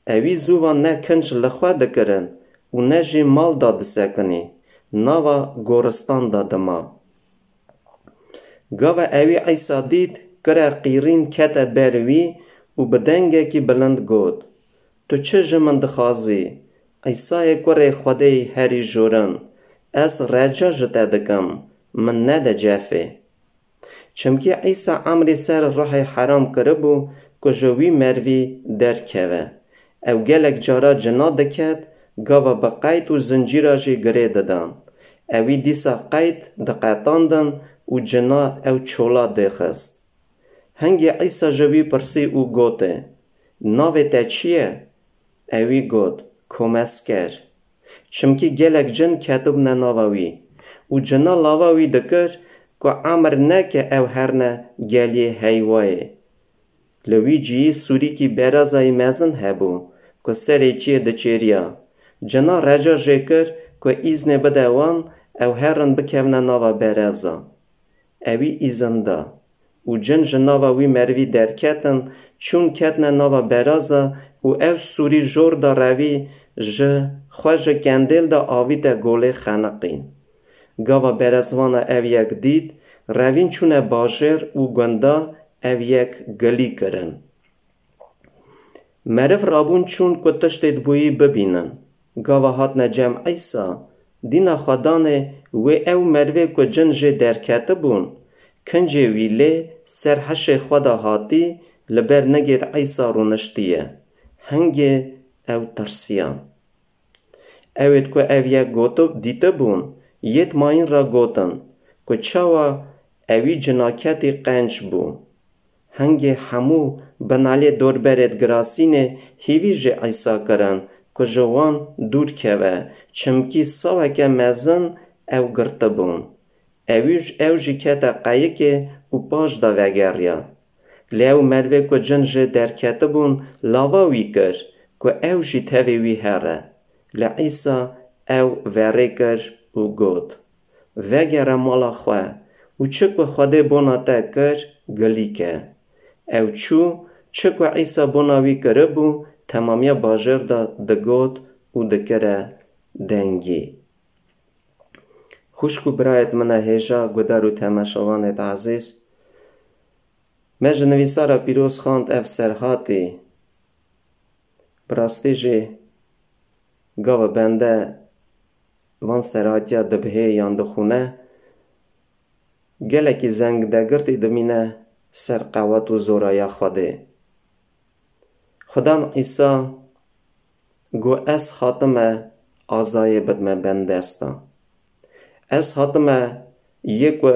Ewî zû va ne kinc li xwe dikirin û ne jî mal da disekinî, nava goristan da dima. Gava ewî Îsa dît, kire qîrîn kete ber wî û bi dengekî bilind got, "Tu çi ji min dixwazî? Îsayê kurê Xwedê yî herî jorin, ez reca ji te dikim, min nede cefê." Çimkî Îsa emrî ser ruhê heram kiribû ku ji wî mervî derkeve. Ew gelek cara cina diket, gava bi qeyd û zincîra jî girê didan. Ewî dîsa qeyd diqetandin û cina ew çola dixist. Hingê Îsa ji wî pirsî û gotê, "Navê te çi ye?" Ewî got, "Komesker." Çimkî gelek cin ketibûne nava wî û cina lava wî dikir ku emir neke ew herne geliyê heywa yê. Li wî cihî sûrîkî berazayî mezin hebû ku serê çiyê diçêriya. Cina reca jê kir ku îznê bide wan ew herin bikevine nava beraza. Ewî îzin da û cin ji nava wî merivî derketin, çûn ketine nava beraza û ew sûrî jor da revî ji xwe ji kendêl de avîte golê xeniqîn. Gava berezvana ev yek dît, revîn çûne bajêr û gunda ev yek gilî kirin. Meriv rabûn çûn ku tiştê dibûyî bibînin. Gava hatine cem Îsa, dîna xwe danê wê ew merivê ku cin jê derketibûn, kincê wî lê ser hişê xwe de hatî li ber nigêd Îsa rûniştiye. Hingê ew tirsiyan. Ewêd ku ev yek gotib dîtibûn, yêd mayîn re gotin ku çawa ewî cinaketî qenc bû. Hingê hemû binalê dorberêd girasînê hîvî ji Îsa kirin ku ji wan dûr keve, çimkî saweke mezin ew girtibûn. Ewî j-, ew jî kete qeyikê û paş de vegeriya. Lê ew merivê ku cin jê derketibûn, lava wî kir ku ew jî tevê wî here. Lê Îsa ew verê kir û got, "Vegere mala xwe û çi ku Xwedê bona te kir, gilî ke." Ew çû, çi ku Îsa bona wî kiribû, temamiya bajêr de digot û dikire dengî. Xwişk û birayêd min e hêja, guhdar û temaşevanêd ezîz, me ji nivîsara pîroz xwend ev serhatî. Bi rastî jî gava bende van serhatiya dibihê yan dixwîne, gelekî zengdegirtî dimîne ser qewet û zoraya Xwedê. Xudan Îsa got, "Ez hatime azayê bidime bendesta. Ez hatime yê ku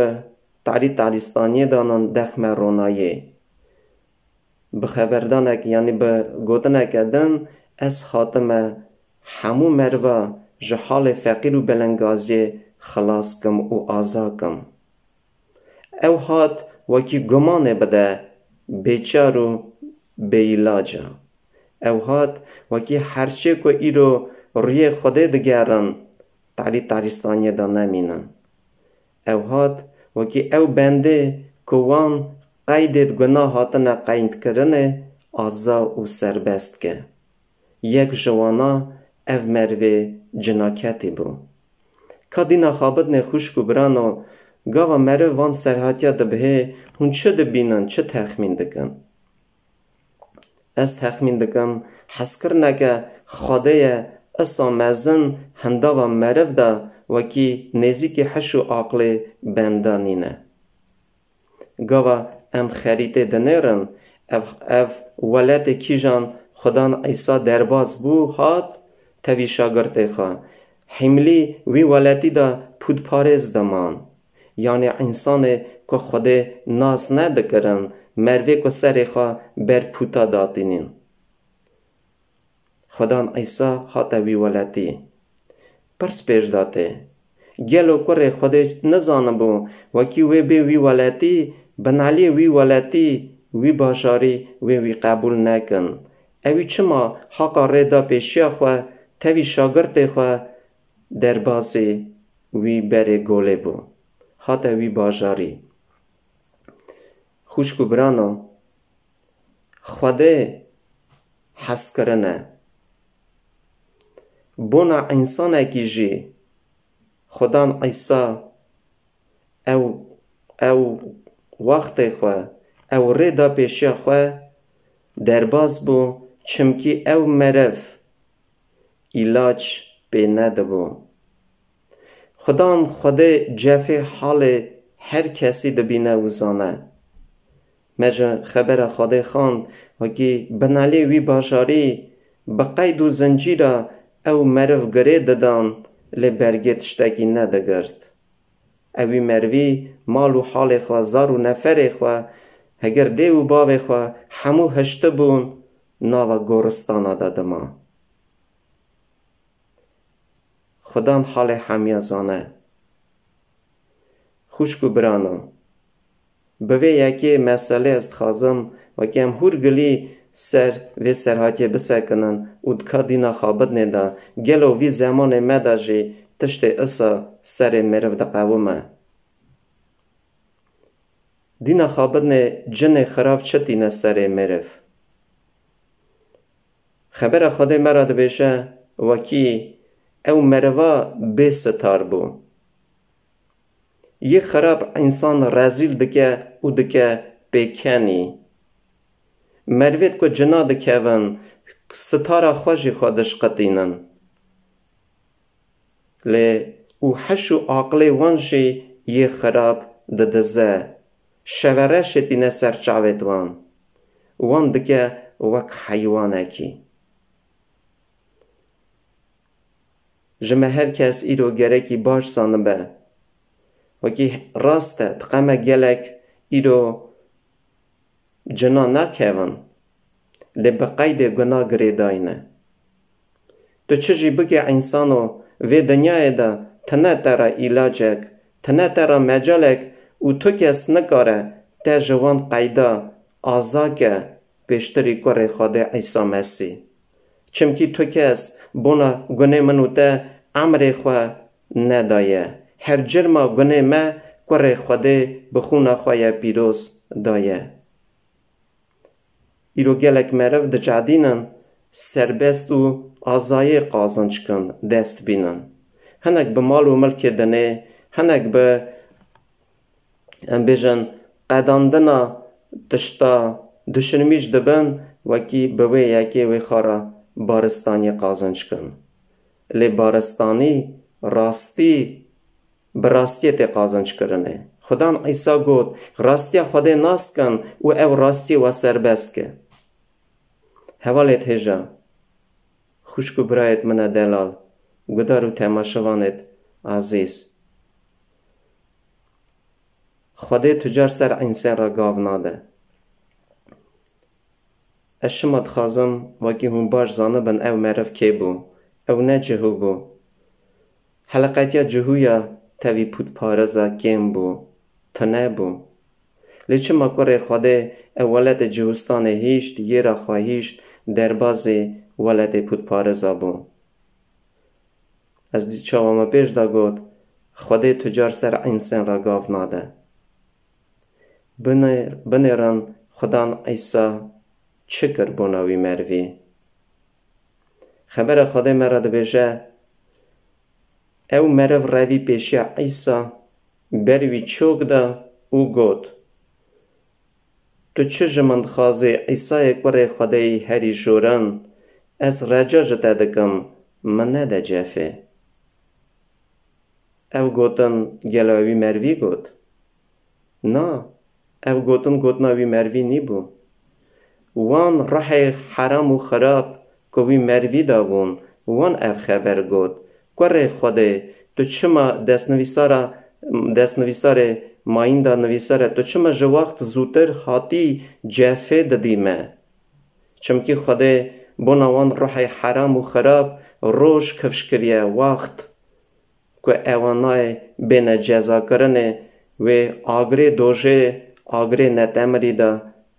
tarî tarîstaniyê danin dexme ronayê." Bi xeberdanek, yanî bi gotineke din, ez hatime hemû meriva ji halê feqîr û belengaziyê xilas kim û aza kim. Ew hat wekî gumanê bide bêçar û bêîlac e. Ew hat wekî herçê ku îro rûyê Xwedê digerin, tarî tarîstaniyê de nemînin. Ew hat wekî ew bendê ku wan qeydêd guna hatine qeydkirinê aza û serbest ke. Yek ji wana ev merivê cinaketî bû. Ka dîna xabitnê xwişk û birano, gava meriv van serhatiya dibihê, hûn çi dibînin, çi texmîn dikin? Ez texmîn dikim, hezkirineke Xwedê ye, isa mezin hindava meriv de wekî nêzîkî hiş û aqlê benda nîne. Gava em xerîtê dinêrin, ev, ev weletê kîjan Xudan Îsa derbas bû, hat tevî şagirtê xwe. Hîmlî wî weletî de pûtparêz diman. Yanî însanê ku Xwedê nas nedikirin, mervê ku serê xwe ber pûta datînin. Xudan Îsa hate wî weletî. Pirs pêş de tê. Gelo kurê Xwedê nizanibû wekî wê bê wî weletî, binaliyê wî weletî, wî bajarî wê wî qebûl nekin? Ewî çima haqa rê da pêşiya xwe, tevî şagirtê xwe derbasî wî berê golê bû? Hate wî bajarî. Xwişk û birano, Xwedê hezkirin e. Bona însanekî jî Xudan Îsa ew, ew wextê xwe, Ew rê da pêşiya xwe, derbas bû, çimkî ew meriv îlac pê nedibû. Xudan Xwedê cefê halê her kesî dibîne û zane. Me ji xebera Xwedê xwend, wekî binalê wî bajarî bi qeyd û zincîra ew meriv girê didan, lê bergê tiştekî nedigirt. Ewî merivî mal û halê xwe, zar û neferê xwe, heger dê û bavê xwe hemû hiştibûn, nava goristana de dima. Xudan halê hemiya zane. Xwişk û birano, bi vê yekê meselê ez dixwazim wekî em hûrgilî ser vê serhatiyê bisekinin û di ka dîna xabitnê de, gelo vî zemanê me de jî tiştê isa serê meriv diqewime? Dîna xabitnê cinê xirab çi tîne serê meriv? Xebera Xwedê me re dibêje, wekî ew meriva bê sitar bû. Yê xirab însan rezîl dike û dike pêkenî. Merivêd ku cina dikevin, sitara xwe jî xwe dişqitînin. Lê û heş û aqilê wan jî yê xirab didize. Şevereşê tîne ser çavêd wan. Wan dike wek heywanekî. Ji me her kes îro gerekî baş zanibe. Wekî rast e, diqeme gelek îro cina nakevin, lê bi qeydê guna girêdayî ne. Tu çi jî bikî însano, vê dinyayê de tine te re îlacek, tine te re mecalek û tu kes nikare te ji wan qeyda aza ke pêştirî kurê Xwedê Îsa Mesîh. Çimkî tu kes bona gunê min û te emrê xwe nedaye. Her cirma gunê me kurê Xwedê bi xûna xwe ye pîroz daye. Îro gelek meriv diçadînin, serbest û azayê qazinc kin, dest bînin. Hinek bi mal û milkê dinê, hinek bi, em bêjin, qedandina tişta duşinmîş dibin, wekî bi wê yekê wê xara baristaniyê qazinc kin. Lê baristanî rastî bi rastiyê tê qazinc kirinê. Xudan Îsa got, rastiya Xwedê nas kin û ew rastiyê we serbest ke. Hevalêd hêja, xwişk û birayêd min e delal, gudar û temaşevanêd ezîz. Xwedê tu car ser însên re gav nade. Ez şima dixwazim, wekî hûn baş zanibin, ev meriv kê bû? Ew ne Cihû bû. Heleqetiya Cihûya tevî pûtparêza kêm bû, tune bû. Lê çima kurê Xwedê ew welatê Cihûstanê hîşt, yê re xwe hîşt, derbazê welatê pûtparêza bû? Ez dî çawa me pêş de got, Xwedê tu car ser însên re gav nade. Binê-, binêrin Xudan Îsa çi kir bona wî merivî. Xebera Xwedê me re dibêje, ew meriv revî pêşiya Îsa, ber wî çok da û got, Tu çi ji min dixwazî, Îsayê kurê Xwedêyî herî jorin? Ez reca ji te dikim, min nede cefê. Ev gotin gelo wî merivî got? Na, ev gotin gotina wî merivî nîbû. Wan ruhê heram û xirab ku wî merivî dabûn, wan ev xeber got, Kurê Xwedê, tu çima destnivîsara, destnivîsarê mayînda nivîsare, tu çima ji wext zûtir hatî cefê didî me? Çimkî Xwedê bona wan ruhê heram û xirab roj kifş kiriye, wext ku ewan nayê bêne cezakirinê, wê agirê dojê, agirê netemirî de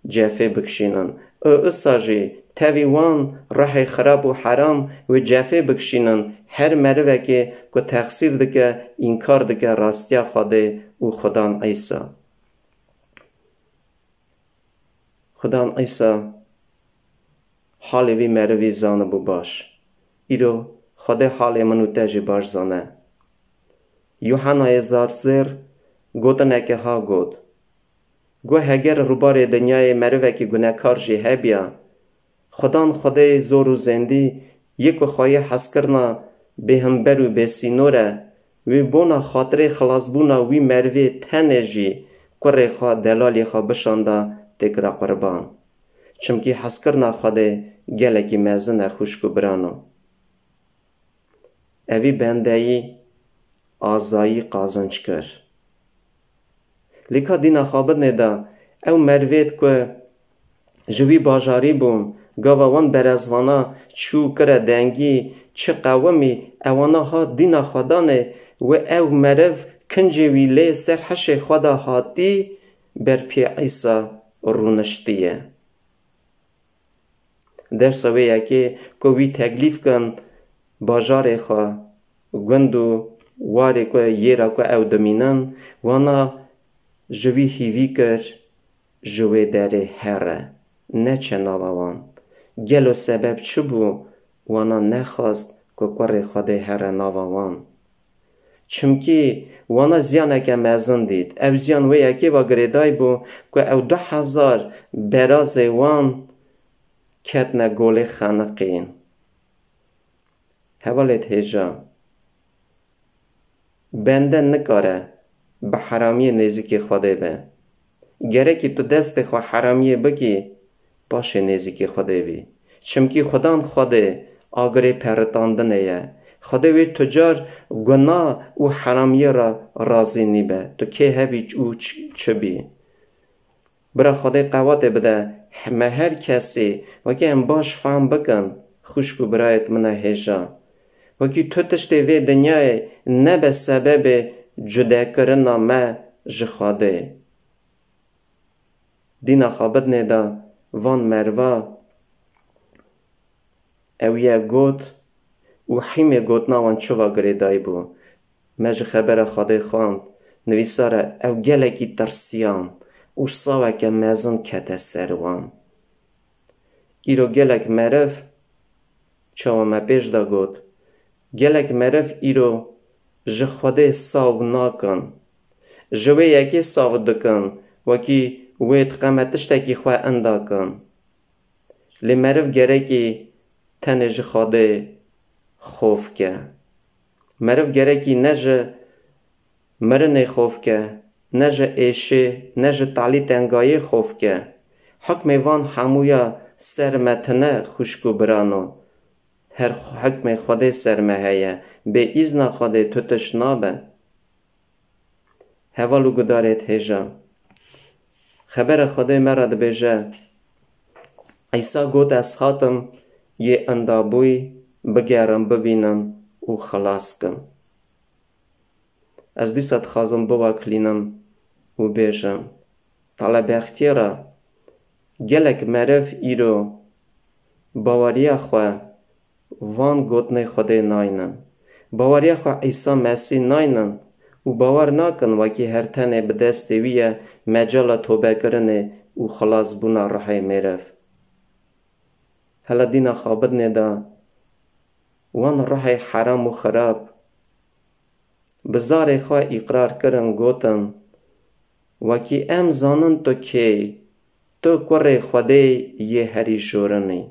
cefê bikişînin. Û usa jî tevî wan ruhê xirab û heram wê cefê bikişînin, her merivekê ku texsîr dike, înkar dike rastiya Xwedê û Xudan Îsa. Xudan Îsa halê vî merivî zanibû baş. Îro Xwedê halê min û te jî baş zane. Yuhanayê Zarzêr gotineke ha got, Go heger rûbarê dinyayê merivekî gunekar jî hebiya, Xudan Xwedê zor û zêndî yê ku xwayê hezkirina bêhimber û bêsînor e, wî bona xatirê xilasbûna wî merivê tenê jî kurê xwe, delalê xwe bişanda têkira qurban. Çimkî hezkirina Xwedê gelekî mezin e, xwişk û birano. Evî bendeyî azayî qazinc kir. Lê ka dîna Xabidnê de ew merivêd ku ji wî bajarî bûn, gava wan berezvana çû kire dengî, çi qewimî ewana hat dîna Xwedanê, we ew meriv kincê wî lê ser hişê xwe de hatî ber pê Îsa rûniştiye. Dersa wê yekê ku wî teklîf kin bajarê xwe, gund û warê ku yê re ku ew dimînin, wana ji wî hîvî kir, ji wê derê here, neçe nava wan. Gelo sebeb çi bû wana nexwest ku kurê Xwedê here nava wan? Çimkî wana ziyaneke mezin dît. Ew ziyan wê yekê ve girêdayî bû ku ew du hezar berazê wan ketine golê xeniqîn. Hevalêd hêja, bende nikare bi heramiyê nêzîkî Xwedê be. Gerekî tu destê xwe heramiyê bikî, paşê nêzîkî Xwedê bî. Çimkî Xudan Xwedê agirê peritandinê ye. Xwedê wê tu car guna û heramiyê re razî nîbe. Tu kê hebî û çi, çi bî. Bira Xwedê qewatê bide, me her kesî wekî em baş fehm bikin, xwişk û birayêt min e hêja. Wekî tu tiştê vê dinyayê nebe sebebê cudekirina me ji Xwedê. Dîna Xabidnê de van merva ew ye got û hîmê gotina wan çi va girêdayî bû. Me ji xebera Xwedê xwend, nivîsar e, ew gelekî tirsiyan û saweke mezin kete ser wan. Îro gelek meriv, çawa me pêş de got, gelek meriv îro ji Xwedê saw nakin. Ji wê yekê saw dikin, wekî wê diqeme tiştekî xwe inda kin. Lê meriv gerekî tenê ji Xwedê xof ke. Meriv gerekî ne ji mirinê xof ke, ne ji êşê, ne ji talî tengayê xof ke. Hukmê van hemûya ser me tine, xwişk û birano. Her hukmê Xwedê ser me heye. Bê îzna Xwedê tu tişt nabe. Heval û gudarêt hêja. Xebera Xwedê me re dibêje, Îsa got, Ez hatim yê indabûyî bigerim, bibînim û xilas kim. Ez dîsa dixwazim biwakilînim û bêjim, Talebextiyê re gelek meriv îro baweriya xwe van gotinê Xwedê naynin. Baweriya xwe Îsa Mesîh naynin û bawer nakin wekî her tenê bi destê wî ye mecala tobekirinê û xilasbûna ruhê mêriv. Hela dîna Xabidnê de wan ruhê heram û xirab bi zarê xwe îqrar kirin, gotin, Wekî em zanin tu kê yî, tu kurê Xwedê yê herî jorin î.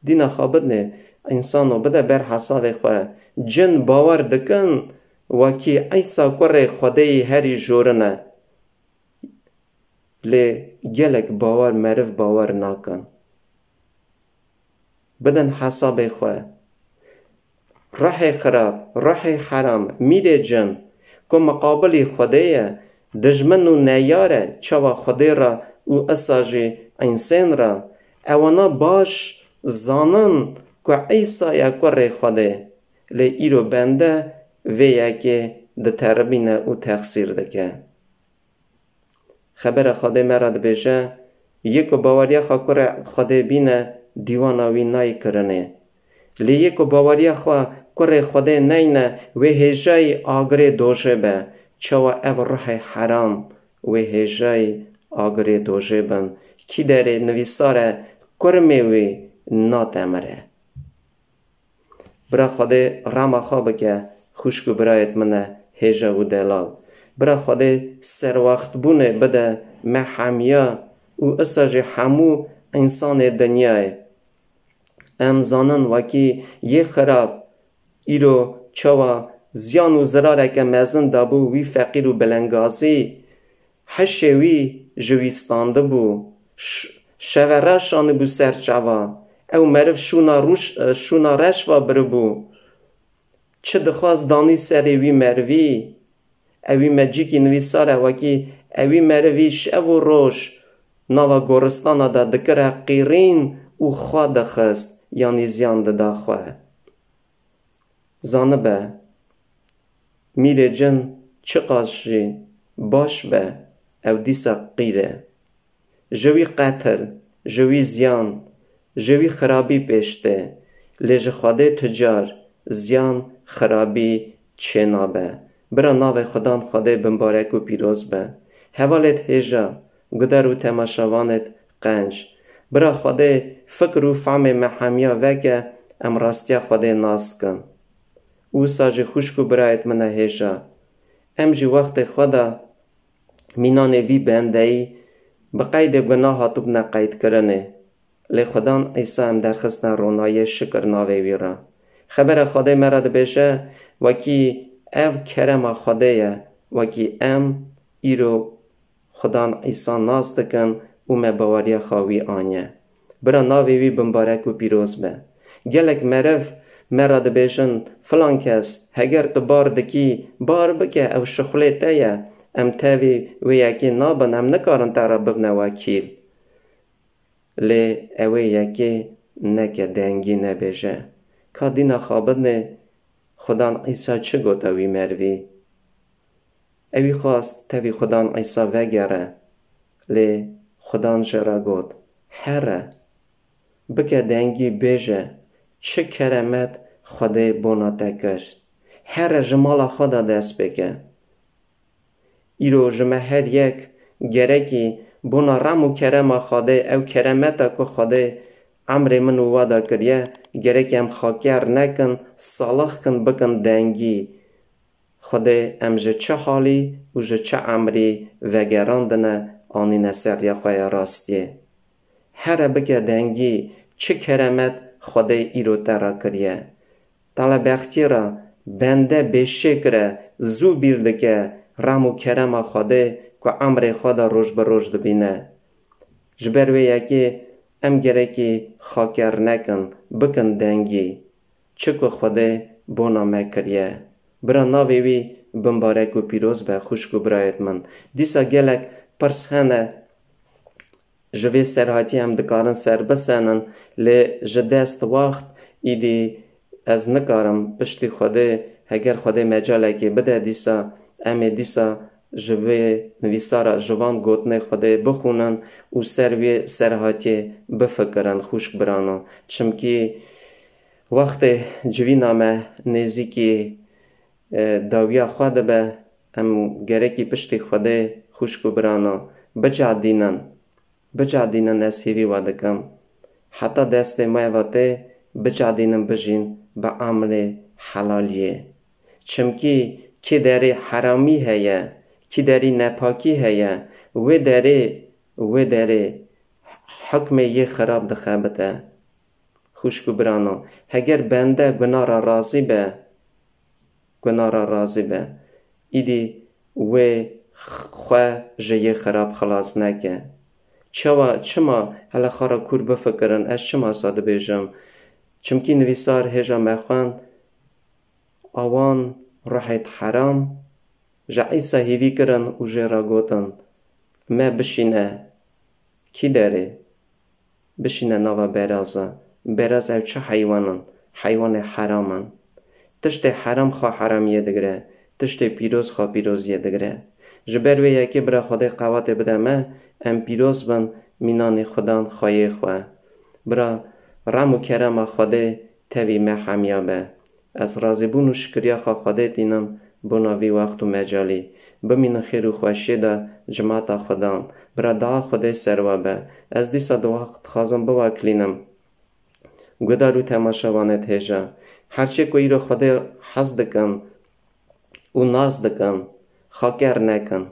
Dîna Xabidnê, însano bide ber hesabê xwe, cin bawer dikin wekî Îsa kurê Xwedê yê herî jorin e. Lê gelek bawer, meriv bawer nakin. Bidin hesabê xwe. Ruhê xirab, ruhê heram, mîrê cin, ku miqabilî Xwedê ye, dijmin û neyar e, çawa Xwedê re û isa jî însên re, ewana baş zanin ku Îsa ye kurê Xwedê, lê îro bende vê yekê diteribîne û texsîr dike. Xebera Xwedê me re dibêje, yê ku baweriya xwe kurê Xwedê bîne, dîwana wî nayê kirinê. Lê yê ku baweriya xwe kurê Xwedê neyne, wê hêjayî agirê dojê be. Çawa ev ruhê heram wê hêjayî agirê dojê bin? Kî derê nivîsar e, kurmê wî natemire. Bira Xwedê rema xwe bike, xwişk û birayêt min e, hêja û delal. Bira Xwedê serwaxtbûnê bide me hemiya û isa jî hemû însanê dinyayê. Em zanin wekî yê xirab îro çawa ziyan û zirareke mezin dabû wî feqîr û belengazî, hişê wî ji wî standibû, ş-, şeve reş anibû ser çava, ew meriv şûna rûş-, şûna reş va biribû. Çi dixwast danî serê wî merivî? Ewî mecîkî nivîsar e wekî ewî merivî şev û roj nava goristana de dikire qîrîn û xwe dixist, yanî ziyan dida xwe. Zanibe, mîrê cin çiqas jî baş be, ew dîsa qîr e. Ji wî qetil, ji wî ziyan, ji wî xirabî pêş tê. Lê ji Xwedê tu car ziyan, xirabî çênabe. Bira navê Xudan Xwedê bimbarek û pîroz be. Hevalêt hêja, guder û temaşevanêt qenc. Bira Xwedê fikr û famê me hemiya veke, em rastiya Xwedê nas kin. Wisa jî xwişk û birayêt min e hêja. Em jî wextê xwe de mînanê vî bendeyî bi qeydê gunah hatibûne qeydkirinê. Lê Xudan Îsa em derxistine ronayê şikir navê wî re. Xebera Xwedê me re dibêje, wekî ev kerema Xwedê ye, wekî em îro Xudan Îsa nas dikin û me baweriya xwe wî aniye. Bira navê wî bimbarek û pîroz be. Gelek meriv me re dibêjin, filan kes, heger tu bar dikî, bar bike, ew şixulê te ye. Em tevî wê yekê nabin, em nikarin te re bibine wekîl. Lê ew ê yekê neke dengî nebêje. Ka dîna xabitnê Xudan Îsa çi gote wî merivî? Ewî xwast tevî Xudan Îsa vegere, lê Xudan jê re got, here, bike dengî bêje, çi keremet Xwedê bona te kir. Here ji mala xwe de dest pê ke. Îro ji me her yek gerekî bona rem û kerema Xwedê, ew keremeta ku Xwedê emrê min û we de kiriye, gerekî em xaker nekin, salix kin, bikin dengî. Xwedê em ji çi halî û ji çi emrî vegerandine, anîne ser rêya xwe ya rastiyê. Here bike dengî, çi keremet Xwedê îro te re kiriye. Telebextî re bende bêşêkir e, zû bîr dike rem û kerema Xwedê ku emrê xwe de roj bi roj dibîne. Ji ber wê yekê em gerekî xaker nekin, bikin dengî. Çi ku Xwedê bona me kiriye. Bira navê wî bimbarek û pîroz be, xwişk û birayêt min. Dîsa gelek pirs hene, ji vê serhatî em dikarin ser bisenin, lê ji dest waxt îdî ez nikarim piştî Xwedê, heger Xwedê mecalekê bide dîsa, em ê dîsa ji vê nivîsara, ji van gotinê Xwedê bixwînin û ser wê serhatiyê bifikirin, xwişk birano. Çimkî wextê civîna me nêzîkî, e, dawiya xwe dibe, em gerekî piştî Xwedê, xwişk û birano, bicadînin. Bicadînin, ez hêvî we dikim. Heta destê me ve tê, bicadînin, bijîn bi emrê helaliyê. Çimkî kê derê heramî heye, kê derî nepakî heye, wê derê, wê derê hukmê yê xirab dixebite. Xwişk û birano, heger bende guna re razî be, guna re razî be, îdî wê xwe ji yê xirab xilas neke. Çawa, çima, hele xwe re kûr bifikirin, ez çima sa dibêjim? Çimkî nivîsar hêja me xwend, awan ruhêt heram ji Îsa hêvî kirin û jê re gotin, me bişîne kî derê? Bişîne nava beraza. Beraz ew çi heywan in? Heywanê heram in. Tiştê heram xwe heramiyê digire, tiştê pîroz xwe pîroziyê digire. Ji ber wê yekê bira Xwedê qewatê bide me, em pîroz bin mînanî Xudan xweyê xwe. Bira rem û kerema Xwedê tevî me hemiya be. Ez razîbûn û şikiriya xwe Xwedê tînim bona vî wext û mecalî. Bimînin xêr û xweşiyê de cimata Xudan. Bira dua Xwedê ser we be. Ez dîsa dua dixwazim bi we kilînim. Guhdar û temaşevanêt hêja. Her çê ku îro Xwedê hez dikin û nas dikin, xaker nekin.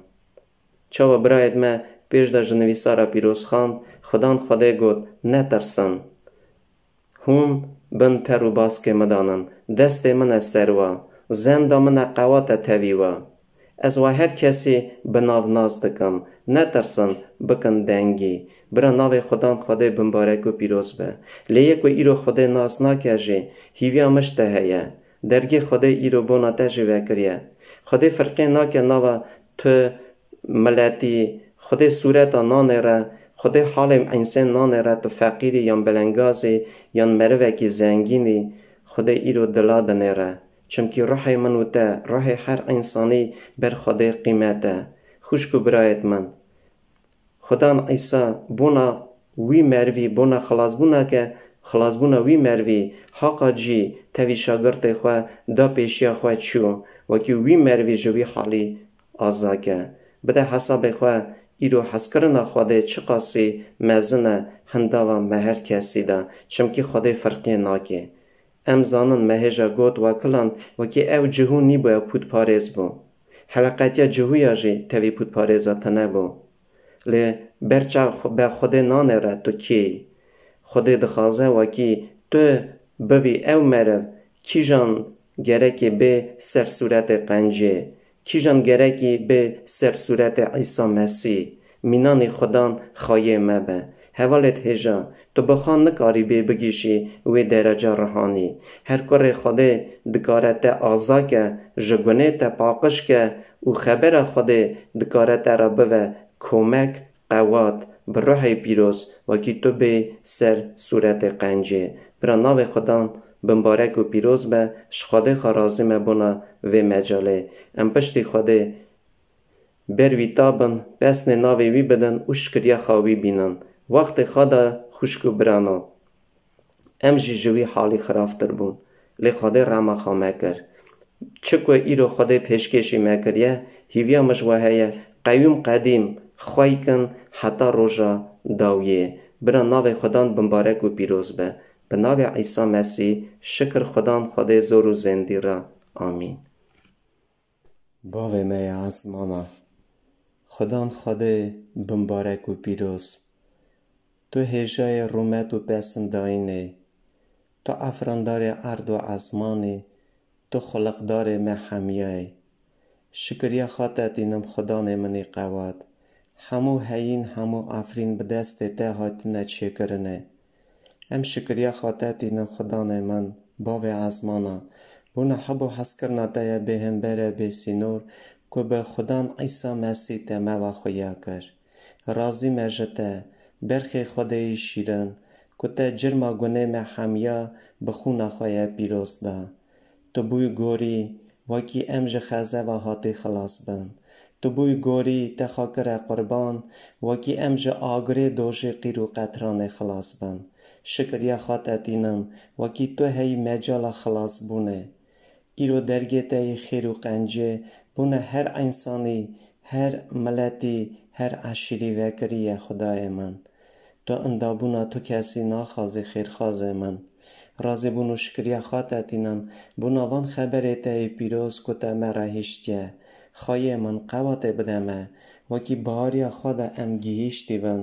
Çawa birayêd me pêş de ji nivîsara pîroz xand, Xudan Xwedê got, netirsin. Hûn bin per û baskê min danin, destê min e ser wa, zenda min e qewat e tevî wa. Ez wa her kesî bi nav nas dikim, netirsin, bikin dengî. Bira navê Xudan Xwedê bimbarek û pîroz be. Lê yê ku îro Xwedê nas nake jî, hîviya min ji te heye. Dergê Xwedê îro bona te jî vekiriye. Xwedê firqê nake nava tu miletî, Xwedê sûreta nanêre, Xwedê halê însên nanêre, tu feqîrî yan belengazî yan merivekî zengînî, Xwedê îro dila dinêre. Çimkî ruhê min û te, ruhê her însanî ber Xwedê qîmet e. Xwişk û birayêd min, Xudan Îsa bona wî merivî, bona xilasbûna ke, xilasbûna wî merivî, haqa cî tevî şagirtê xwe da pêşiya xwe çû, wekî wî merivî ji wî halî azak e. Bide hesabê xwe, îro hezkirina Xwedê çiqasî mezin e hindava me her kesî de, çimkî Xwedê firqiyê nake. Em zanin me hêja got, wakilan, wekî ew cihû nîbû, ew pûtparêz bû. Heleqetiya cihûya jî tevî pûtparêza tune bû. Lê ber çav xwe-, be Xwedê nanêre tu kî yî. Xwedê dixwaze wekî tu bivî ew meriv, kîjan gerekê bê ser sûretê qencê, kîjan gerekî bê ser sûretê Îsa Mesîh, mînanî Xudan xayê me be. Hevalêd hêja, tu bi xwe nikarî bê bigihîşî wê dereca rihanî. Her kurê Xwedê dikare te azake, ji gunê te paqij ke û xebera Xwedê dikare te re bive komek, qewat, bi ruhê pîroz, wekî tu bê ser sûretê qencê. Bira navê Xudan bimbarek û pîroz be, ji Xwedê xwe razî me bona vê mecalê. Em piştî Xwedê ber wî tabin, pesnê navê wî bidin û şikiriya xwe wî bînin. Wextê xwe de xwişk û birano. Em jî ji wî halî xirabtir bûn. Lê Xwedê rema xwe me kir. Çi ku îro Xwedê pêşkêşî me kiriye, hîviya min ji we heye, qeyûm qedîm xwey kin heta roja dawiyê. Bira navê Xudan bimbarek û pîroz be. Bi navê Îsa Mesîh, şikir Xudan Xwedê zor û zêndî re. Amîn. Bavê me yê esmana, Xudan Xwedê bimbarek û pîroz. Tu hêjayê rûmet û pesindayînê. Tu efrandarê erd û esmanî, tu xuliqdarê me hemiyayê. Şikiriya xwe te tînim Xudanê min î qewat. Hemû heyîn, hemû efrîn bi destê te hatine çêkirinê. Em şikiriya xwe te tînin Xudanê min, Bavê ezmana. Bona heb û hezkirina te ye bêhembere bêsînor, ku bi Xudan Îsa Mesîh te me ve xuya kir. Razî me ji te, berxê Xwedêyî şîrin, ku te cirma gunê me hemiya bi xûna xwe ye pîroz da. Tu bûyî gorî, wekî em ji xezeva hatî xilas bin. Tu bûyî gorî, te xwe kire qurban, wekî em ji agirê dojê qîr û qetranê xilas bin. Şikiriya xwe te tînim, wekî tu heyî mecala xilasbûnê. Îro dergê te yê xêr û qencê bûne her însanî, her miletî, her eşîrî vekirî ye, Xwedayê min. Tu indabûna tu kesî naxwazî, xêrxwazê min. Razîbûn û şikiriya xwe te tînim, bona van xeberê te yê pîroz ku te me re hiştiye. Xweyê min, qewatê bide me, wekî bahariya xwe de em gihîştî bin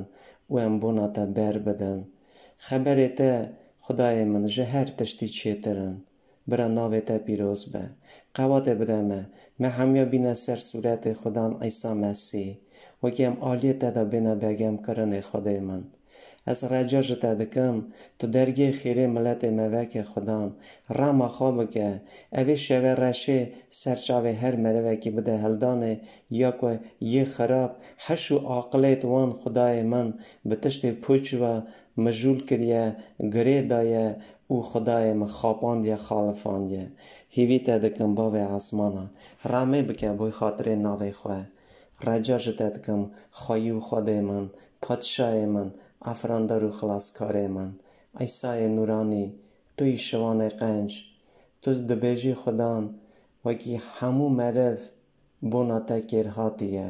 û em bona te ber bidin. Xeberê te, Xwedayê min, ji her tiştî çêtir in. Bira navê te pîroz be. Qewatê bide me. Me hemiya bîne ser sûretê Xudan Îsa Mesîh. Wekî em aliyê te de bêne begemkirinê Xwedê min. Ez reca ji te dikim, tu dergê xêrê miletê me veke Xudan. Rema xwe bike. Evê şeve reşê ser çavê her merivekî bide hildanê, ya ku yê xirab, heş û aqilêt wan Xwedayê min bi tiştê pûç ve mijûl kiriye, girê daye û Xwedayê min xapandiye, xalifandiye. Hîvî te dikim, Bavê esmana, remê bike boy xatirê navê xwe. Reca ji te dikim, Xweyî û Xwedê min, Padşayê min, Efrandar û Xilaskarê min. Îsayê nûranî, tu yî şivanê qenc. Tu dibêjî Xudan, wekî hemû meriv bona te kêrhatî ye.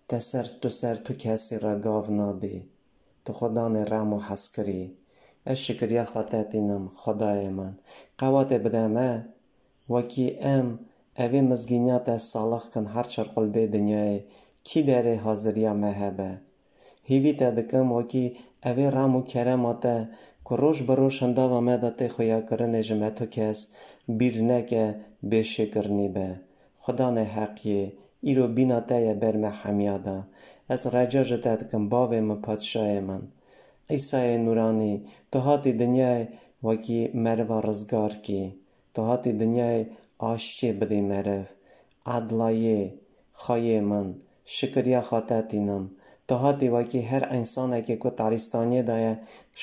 Te ser, tu ser tu kesî re gav nadî. Tu Xudanê rem û hezkirî. Ez şikiriya xwe te tînim, Xwedayê min. Qewatê bide me, wekî em Evê mizgîniya te salix kin her çar qulbê dinyayê, kî derê haziriya me hebe. Hîvî te dikim, wekî evê rem û kerema te ku roj bi roj hindava me de tê xuyakirinê ji me tu kes bîr neke, bêşikirnî be. Xudanê heqiyê, îro bîna te ye ber me hemiya de. Ez reca ji te dikim, bavê min, padşayê min. Îsayê Nûranî, tu hatî dinyayê wekî meriva rizgar kî. Tu hatî dinyayê aştiyê bidî meriv. Edlayê, xweyê min, şikiriya xwe te tînim. Tu hatî wekî her însanekê ku tarîstaniyê de ye,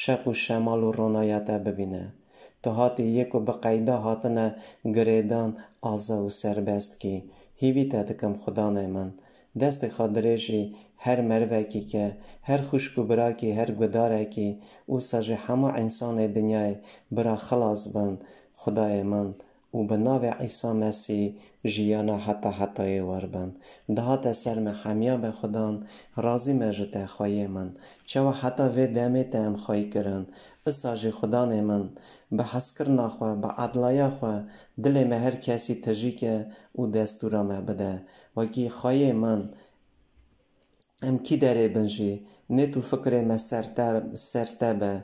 şeq û şemal û ronaya te bibîne. Tu hatî yê ku bi qeyda hatine girêdan aza û serbest kî. Hîvî te dikim, Xudanê min. Destê xwe dirêjî her merivekî ke, her xwişk û birakî, her gudarekî, wisa jî hemû însanê dinyayê bira xilas bin, Xwedayê min, û bi navê Îsa Mesîh jiyana heta hetayê wer bin. Dihate ser me, hemiya be Xudan, razî me ji te, xweyê min. Çawa heta vê demê te em xwey kirin, isa jî Xudanê min, bi hezkirina xwe, bi edlaya xwe, dilê me her kesî tijî ke û destûra me bide. Wekî xweyê min, em kî derê bin jî, nêt û fikrê me ser te, ser te be,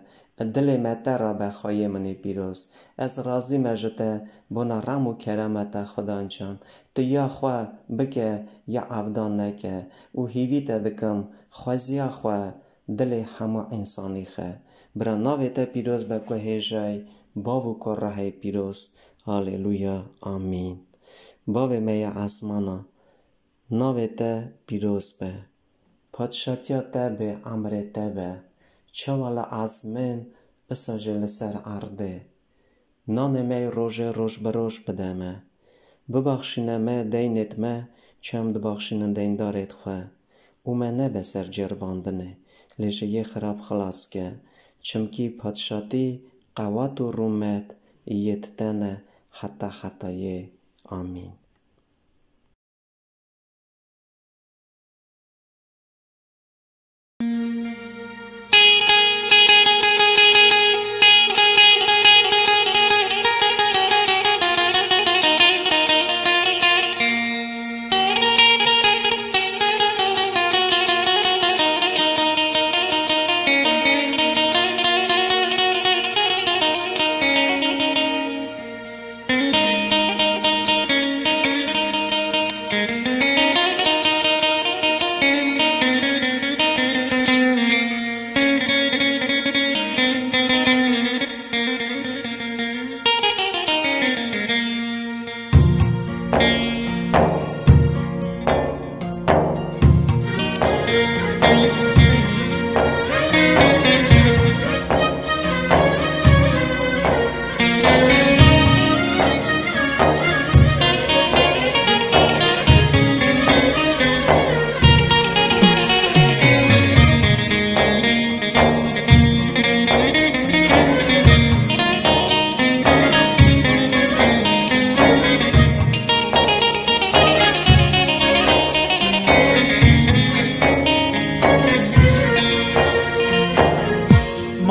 dilê me te re be, xweyê min ê pîroz. Ez razî me ji te, bona rem û kerema te, Xudan can. Tu ya xwe bike, ya evdan neke û hîvî te dikim, xweziya xwe dilê hemû însanî xe. Bira navê te pîroz be ku hêjayî, bav û ku rehê pîroz. Haleluya. Amîn. Bavê me ya esmana, navê te pîroz be. Padşatiya te bê, emrê te be. Çawa li ezmên, isa jî li ser erdê. Nanê me yê rojê roj bi roj bide me. Bibaxşîne me deynêt me, çi em dibaxşînin deyndarêt xwe. Û me nebe ser ceribandinê, lê ji yê xirab xilas ke. Çimkî padşatî, qewat û rûmet yê te ne heta hetayê. Amîn.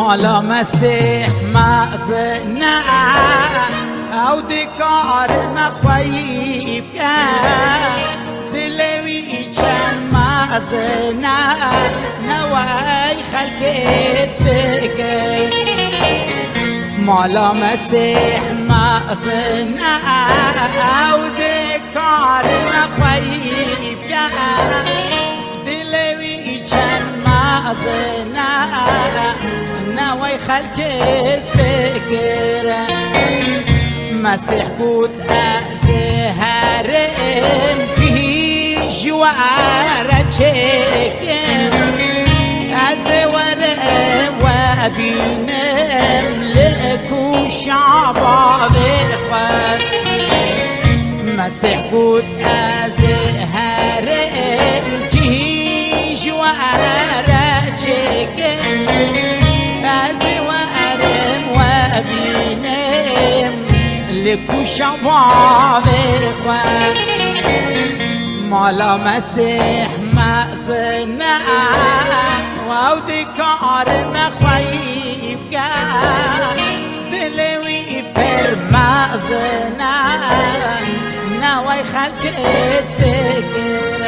Mala Mesîh mezin e, ew dikare me xweyî bike. Dilê wî çend mezin e, newey xelkê difikir. Mala Mesîh mezin e, ew dikare me xweyî bike. Dilê wî çend mezin e, newey xelkê difikir. Mesîh got, ez ê herim cihî ji we re çêkim. Ez ê werim we bînim li kûşa bavê xwe. Mesîh got, ez ê herim cihî ji we re çêkim. Ez ê werim we bînim li kûşa bavê xwe. Mala Mesîh mezin e, ew dikare me xweyî bike. Dilê wî pir mezin e, newey Kêt fikir.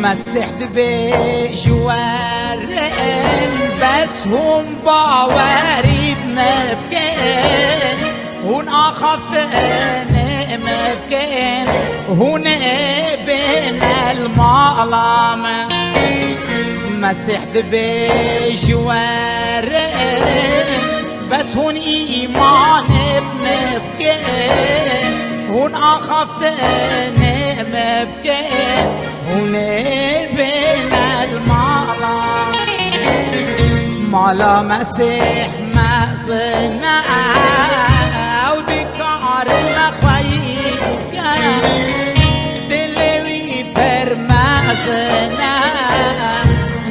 Mesîh divê ji we re, bes hûn bawerî bi me bikin. Hûn axaftinê me bikin, hûn ê bêne li mala min. Mesîh divê ji we re, bes hûn îmanê bi me bikin, hûn axaftinê me bikin. Hûn ê bêne li mala. Mala Mesîh mezin e, ew dikare me xweyî bike. Dilê wî pir mezin e,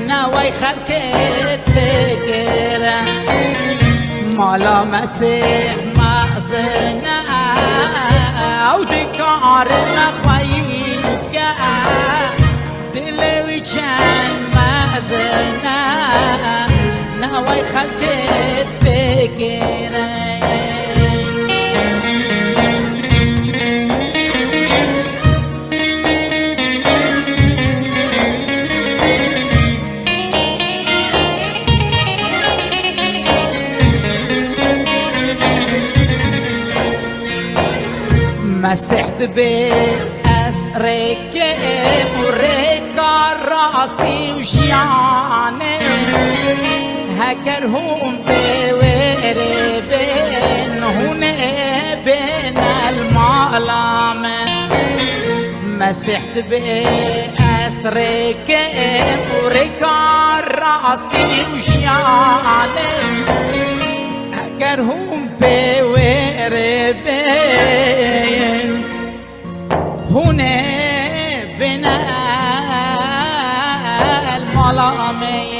newey xelkê difikire. Mala Mesîh mezin e, ew dikare me xweyî bike. Dilê wî çend mezin e, newey xelkê difikire. Mesîh divê ez rêkêm û rêka rastî û jiyanê. Heger hûn pê wê rê bên, hûn ê bêne li mala min. Mesîh divê ez rêkêm û rêka rastî û jiyanê. Heger hûn pê wê rê bên, hûn ê bêne li mala min.